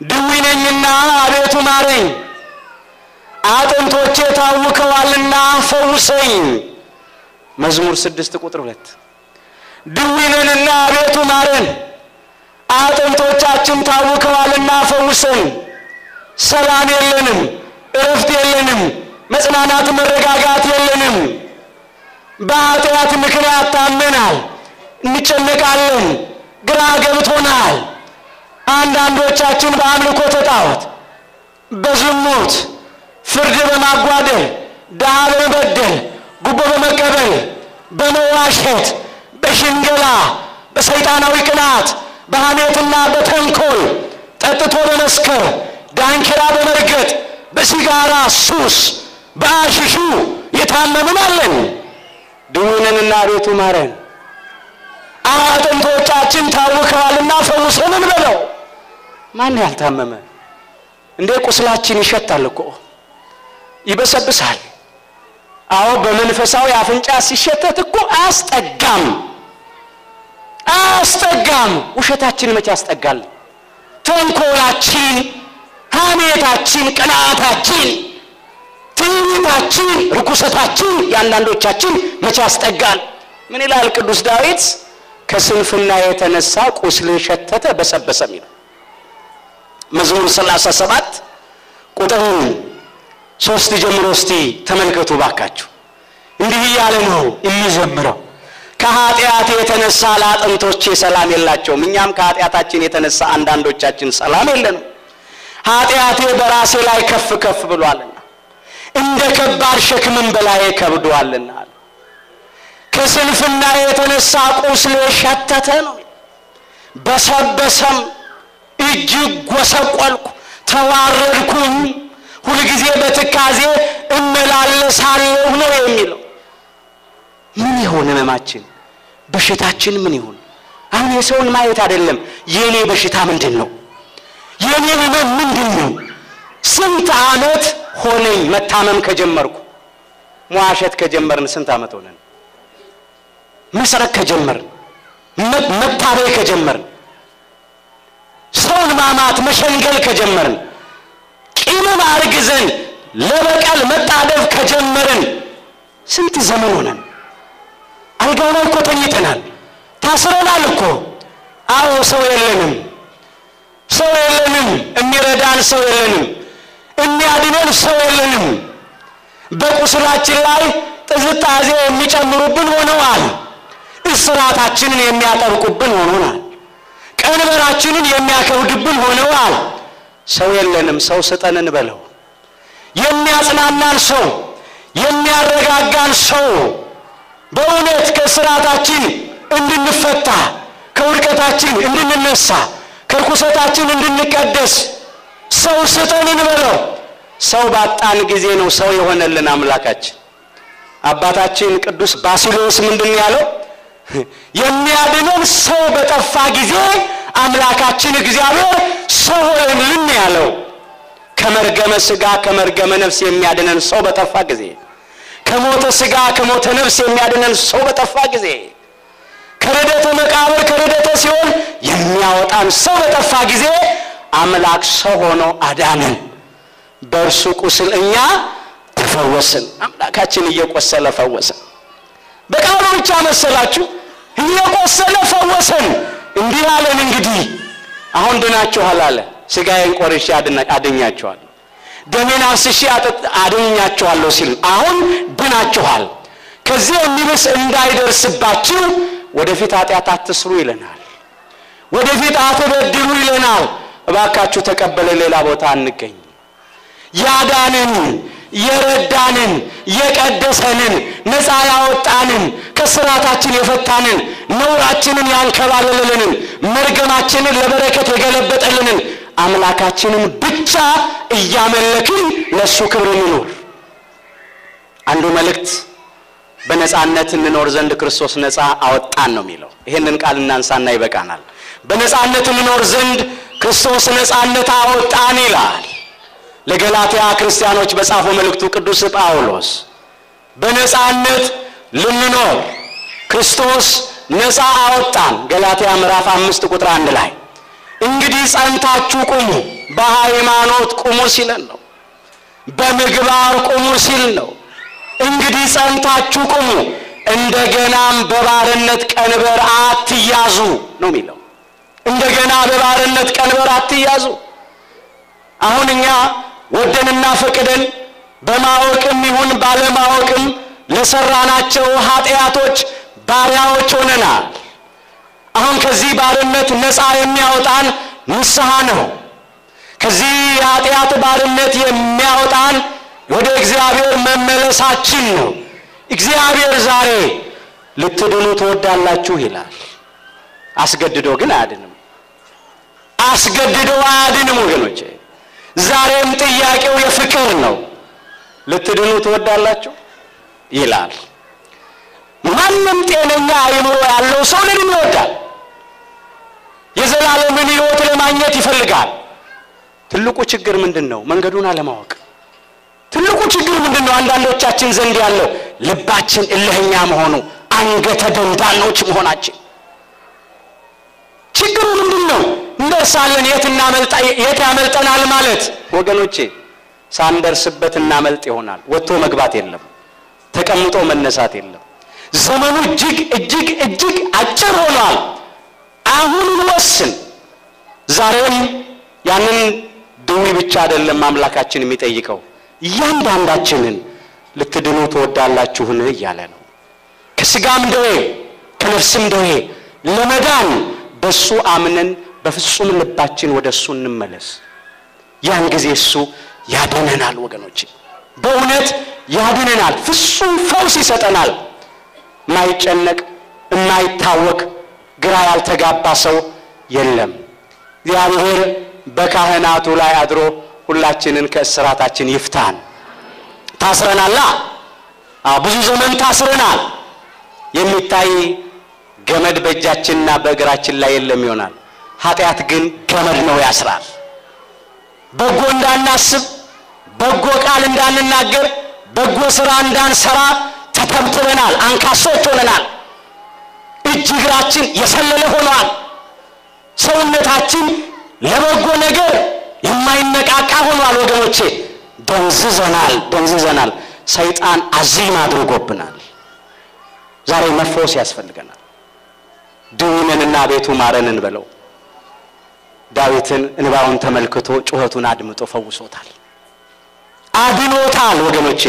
ድዊ ነኝና አቤቱ ማረኝ፣ አጥንቶቼ ታውከዋልና ፈውሰኝ። መዝሙር 6 ቁጥር 2 ድዊ ነንና አቤቱ ማረን፣ አጥንቶቻችን ታውከዋልና ፈውሰን። ሰላም የለንም፣ እረፍት የለንም፣ መጽናናት መረጋጋት የለንም። በኃጢአት ምክንያት ታመናል፣ እንጨነቃለን፣ ግራ ገብቶናል። አንዳንዶቻችን በአምልኮተ ጣዖት፣ በዝሙት፣ ፍርድ በማጓደል፣ ድሃ በመበደል፣ ጉቦ በመቀበል፣ በመዋሸት፣ በሽንገላ፣ በሰይጣናዊ ቅናት፣ በሐሜትና በተንኮል፣ ጠጥቶ በመስከር፣ ዳንኪራ በመርገጥ፣ በሲጋራ ሱስ፣ በአሽሹ የታመምን አለን። ድውነንና አቤቱ ማረን፣ አጥንቶቻችን ታውከዋልና ፈውሰን እንበለው። ማን ያልታመመ እንዴ? ቁስላችን ይሸታል እኮ ይበሰብሳል። አዎ በመንፈሳዊ አፍንጫ ሲሸተት እኮ አያስጠጋም፣ አያስጠጋም። ውሸታችን መቼ ያስጠጋል? ተንኮላችን፣ ሐሜታችን፣ ቅናታችን፣ ትዕቢታችን፣ ርኩሰታችን የአንዳንዶቻችን መቼ ያስጠጋል? ምን ይላል ቅዱስ ዳዊት? ከስንፍና የተነሳ ቁስል ሸተተ በሰበሰም ይላል። መዝሙር 37 ቁጥር 3 ጀምሮ እስቲ ተመልከቱ ባካችሁ። እንዲህ እያለ ነው የሚዘምረው። ከኃጢአት የተነሳ ለአጥንቶቼ ሰላም የላቸውም። እኛም ከኃጢአታችን የተነሳ አንዳንዶቻችን ሰላም የለንም። ኃጢአቴ በራሴ ላይ ከፍ ከፍ ብሏልና እንደ ከባድ ሸክምም በላዬ ከብዷልና ከስንፍና የተነሳ ቁስሌ ሸተተ ነው፣ በሰበሰም፣ እጅግ ጎሰቆልኩ፣ ተዋረድኩኝ፣ ሁልጊዜ በትካዜ እመላለሳለሁ ነው የሚለው። ምን ይሆን ህመማችን? በሽታችን ምን ይሆን? አሁን የሰውን ማየት አይደለም፣ የኔ በሽታ ምንድን ነው? የኔ ህመም ምንድን ነው? ስንት ዓመት ሆነኝ መታመም ከጀመርኩ? መዋሸት ከጀመርን ስንት ዓመት ሆነን? መስረቅ ከጀመርን፣ መታበይ ከጀመርን፣ ሰውን ማማት መሸንገል ከጀመርን፣ ቂምን አርግዘን ለበቀል መጣደፍ ከጀመርን ስንት ዘመን ሆነን? አልጋው ላይ እኮ ተኝተናል፣ ታስረናል እኮ። አዎ ሰው የለንም፣ ሰው የለንም፣ የሚረዳን ሰው የለንም፣ የሚያድነን ሰው የለንም። በቁስላችን ላይ ጥዝጣዜ የሚጨምሩብን ሆነዋል። እስራታችንን የሚያጠብቁብን ሆነዋል። ቀንበራችንን የሚያከብድብን ሆነዋል። ሰው የለንም፣ ሰው ስጠንን በለው። የሚያጽናናን ሰው፣ የሚያረጋጋን ሰው፣ በእውነት ከስራታችን እንድንፈታ፣ ከውድቀታችን እንድንነሳ፣ ከርኩሰታችን እንድንቀደስ ሰው ስጠንን በለው። ሰው ባጣን ጊዜ ነው ሰው የሆነልን አምላካችን። አባታችን ቅዱስ ባሲሎስ ምንድን ያለው? የሚያድነን ሰው በጠፋ ጊዜ አምላካችን እግዚአብሔር ሰው ሆነልን ያለው። ከመርገመ ስጋ ከመርገመ ነፍስ የሚያድነን ሰው በጠፋ ጊዜ፣ ከሞተ ስጋ ከሞተ ነፍስ የሚያድነን ሰው በጠፋ ጊዜ፣ ከርደተ መቃብር ከርደተ ሲኦል የሚያወጣን ሰው በጠፋ ጊዜ አምላክ ሰው ሆኖ አዳነን። በእርሱ ቁስል እኛ ተፈወስን። አምላካችን እየቆሰለ ፈወሰን። በቃሉ ብቻ መሰላችሁ? እየቆሰለ ፈወሰን። እንዲህ አለን፣ እንግዲህ አሁን ድናችኋል አለ። ስጋዬን ቆርሼ አድኛችኋለሁ፣ ደሜን አፍስሼ አድኛችኋለሁ ሲል አሁን ድናችኋል፣ ከዚህ የሚብስ እንዳይደርስባችሁ ወደፊት ኃጢአት አትስሩ ይለናል። ወደፊት አትበድሉ ይለናል። እባካችሁ ተቀበለ ሌላ ቦታ አንገኝ። ያዳንን፣ የረዳንን፣ የቀደሰንን፣ ነፃ ያወጣንን፣ ከስራታችን የፈታንን፣ ነውራችንን ያንከባለልልንን፣ መርገማችንን ለበረከት የገለበጠልንን አምላካችንን ብቻ እያመለክን ለሱ ክብር እንኖር። አንዱ መልእክት በነፃነት እንኖር ዘንድ ክርስቶስ ነፃ አወጣን ነው የሚለው። ይሄንን ቃል እናንሳና ይበቃናል። በነፃነት እንኖር ዘንድ ክርስቶስ ነፃነት አወጣን ይላል። ለገላትያ ክርስቲያኖች በጻፈው መልእክቱ ቅዱስ ጳውሎስ በነፃነት ልንኖር ክርስቶስ ነፃ አወጣን። ገላትያ ምዕራፍ 5 ቁጥር 1 ላይ እንግዲህ ጸንታችሁ ቁሙ፣ በሃይማኖት ቁሙ ሲል ነው። በምግባር ቁሙ ሲል ነው። እንግዲህ ጸንታችሁ ቁሙ፣ እንደገናም በባርነት ቀንበር አትያዙ ነው የሚለው። እንደገና በባርነት ቀንበር አትያዙ። አሁን እኛ ወደንና ፈቅደን በማወቅም ይሁን ባለማወቅም ለሰራናቸው ኃጢአቶች ባሪያዎች ሆነናል። አሁን ከዚህ ባርነት ነፃ የሚያወጣን ንስሐ ነው። ከዚህ የኃጢአት ባርነት የሚያወጣን ወደ እግዚአብሔር መመለሳችን ነው። እግዚአብሔር ዛሬ ልትድኑ ትወዳላችሁ ይላል። አስገድዶ ግን አያድንም። አስገድዶ አያድንም ወገኖቼ። ዛሬም ጥያቄው የፍቅር ነው። ልትድኑ ትወዳላችሁ ይላል። ማንም ጤነኛ አእምሮ ያለው ሰው ሊድን ይወዳል። የዘላለምን ሕይወት ለማግኘት ይፈልጋል። ትልቁ ችግር ምንድነው? መንገዱን አለማወቅ። ትልቁ ችግር ምንድነው? አንዳንዶቻችን ዘንድ ያለው ልባችን እልህኛ መሆኑ፣ አንገተ ደንዳኖች መሆናችን። ችግሩ ምንድነው? እንደርሳለን፣ የት ያመልጠናል ማለት ወገኖቼ፣ ሳንደርስበት እናመልጥ ይሆናል። ወጥቶ መግባት የለም፣ ተቀምጦ መነሳት የለም። ዘመኑ እጅግ እጅግ እጅግ አጭር ሆኗል። አሁን ወስን። ዛሬም ያንን ድዊ ብቻ አይደለም አምላካችን የሚጠይቀው፣ እያንዳንዳችንን ልትድኑ ትወዳላችሁን እያለ ነው። ከስጋም ደዌ ከነፍስም ደዌ ለመዳን በሱ አምነን በፍጹም ልባችን ወደ እሱ እንመለስ። ያን ጊዜ እሱ ያድነናል ወገኖች፣ በእውነት ያድነናል። ፍጹም ፈውስ ይሰጠናል። የማይጨነቅ፣ የማይታወክ፣ ግራ ያልተጋባ ሰው የለም። እግዚአብሔር በካህናቱ ላይ አድሮ ሁላችንን ከእስራታችን ይፍታን። ታስረናላ። ብዙ ዘመን ታስረናል። የሚታይ ገመድ በእጃችንና በእግራችን ላይ የለም ይሆናል። ኃጢአት ግን ገመድ ነው፣ ያስራል። በጎ እንዳናስብ፣ በጎ ቃል እንዳንናገር፣ በጎ ስራ እንዳንሰራ ተተብትበናል። አንካሶች ሆነናል። እጅ እግራችን የሰለለ ሆኗል። ሰውነታችን ለበጎ ነገር የማይነቃቃ ሆኗል። ወገኖቼ ደንዝዘናል፣ ደንዝዘናል። ሰይጣን አዚም አድርጎብናል። ዛሬ መፈወስ ያስፈልገናል። ድውነንና ቤቱ ማረን እንበለው። ዳዊትን እንባውን ተመልክቶ ጩኸቱን አድምጦ ፈውሶታል፣ አድኖታል። ወገኖቼ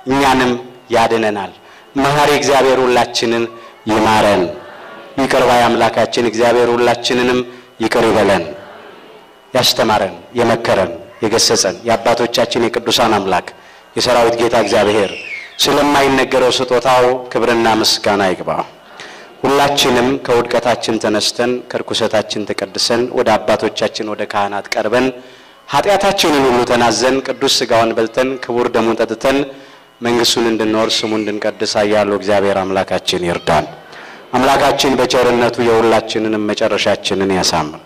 እኛንም ያድነናል። መሐሪ እግዚአብሔር ሁላችንን ይማረን። ይቅር ባይ አምላካችን እግዚአብሔር ሁላችንንም ይቅር ይበለን። ያስተማረን፣ የመከረን፣ የገሰጸን የአባቶቻችን የቅዱሳን አምላክ የሰራዊት ጌታ እግዚአብሔር ስለማይነገረው ስጦታው ክብርና ምስጋና ይግባ። ሁላችንም ከውድቀታችን ተነስተን ከርኩሰታችን ተቀድሰን ወደ አባቶቻችን ወደ ካህናት ቀርበን ኃጢአታችንን ሁሉ ተናዘን ቅዱስ ሥጋውን በልተን ክቡር ደሙን ጠጥተን መንግሥቱን እንድንወርስ ስሙ እንድንቀድስ ኃያሉ እግዚአብሔር አምላካችን ይርዳን። አምላካችን በቸርነቱ የሁላችንንም መጨረሻችንን ያሳምር።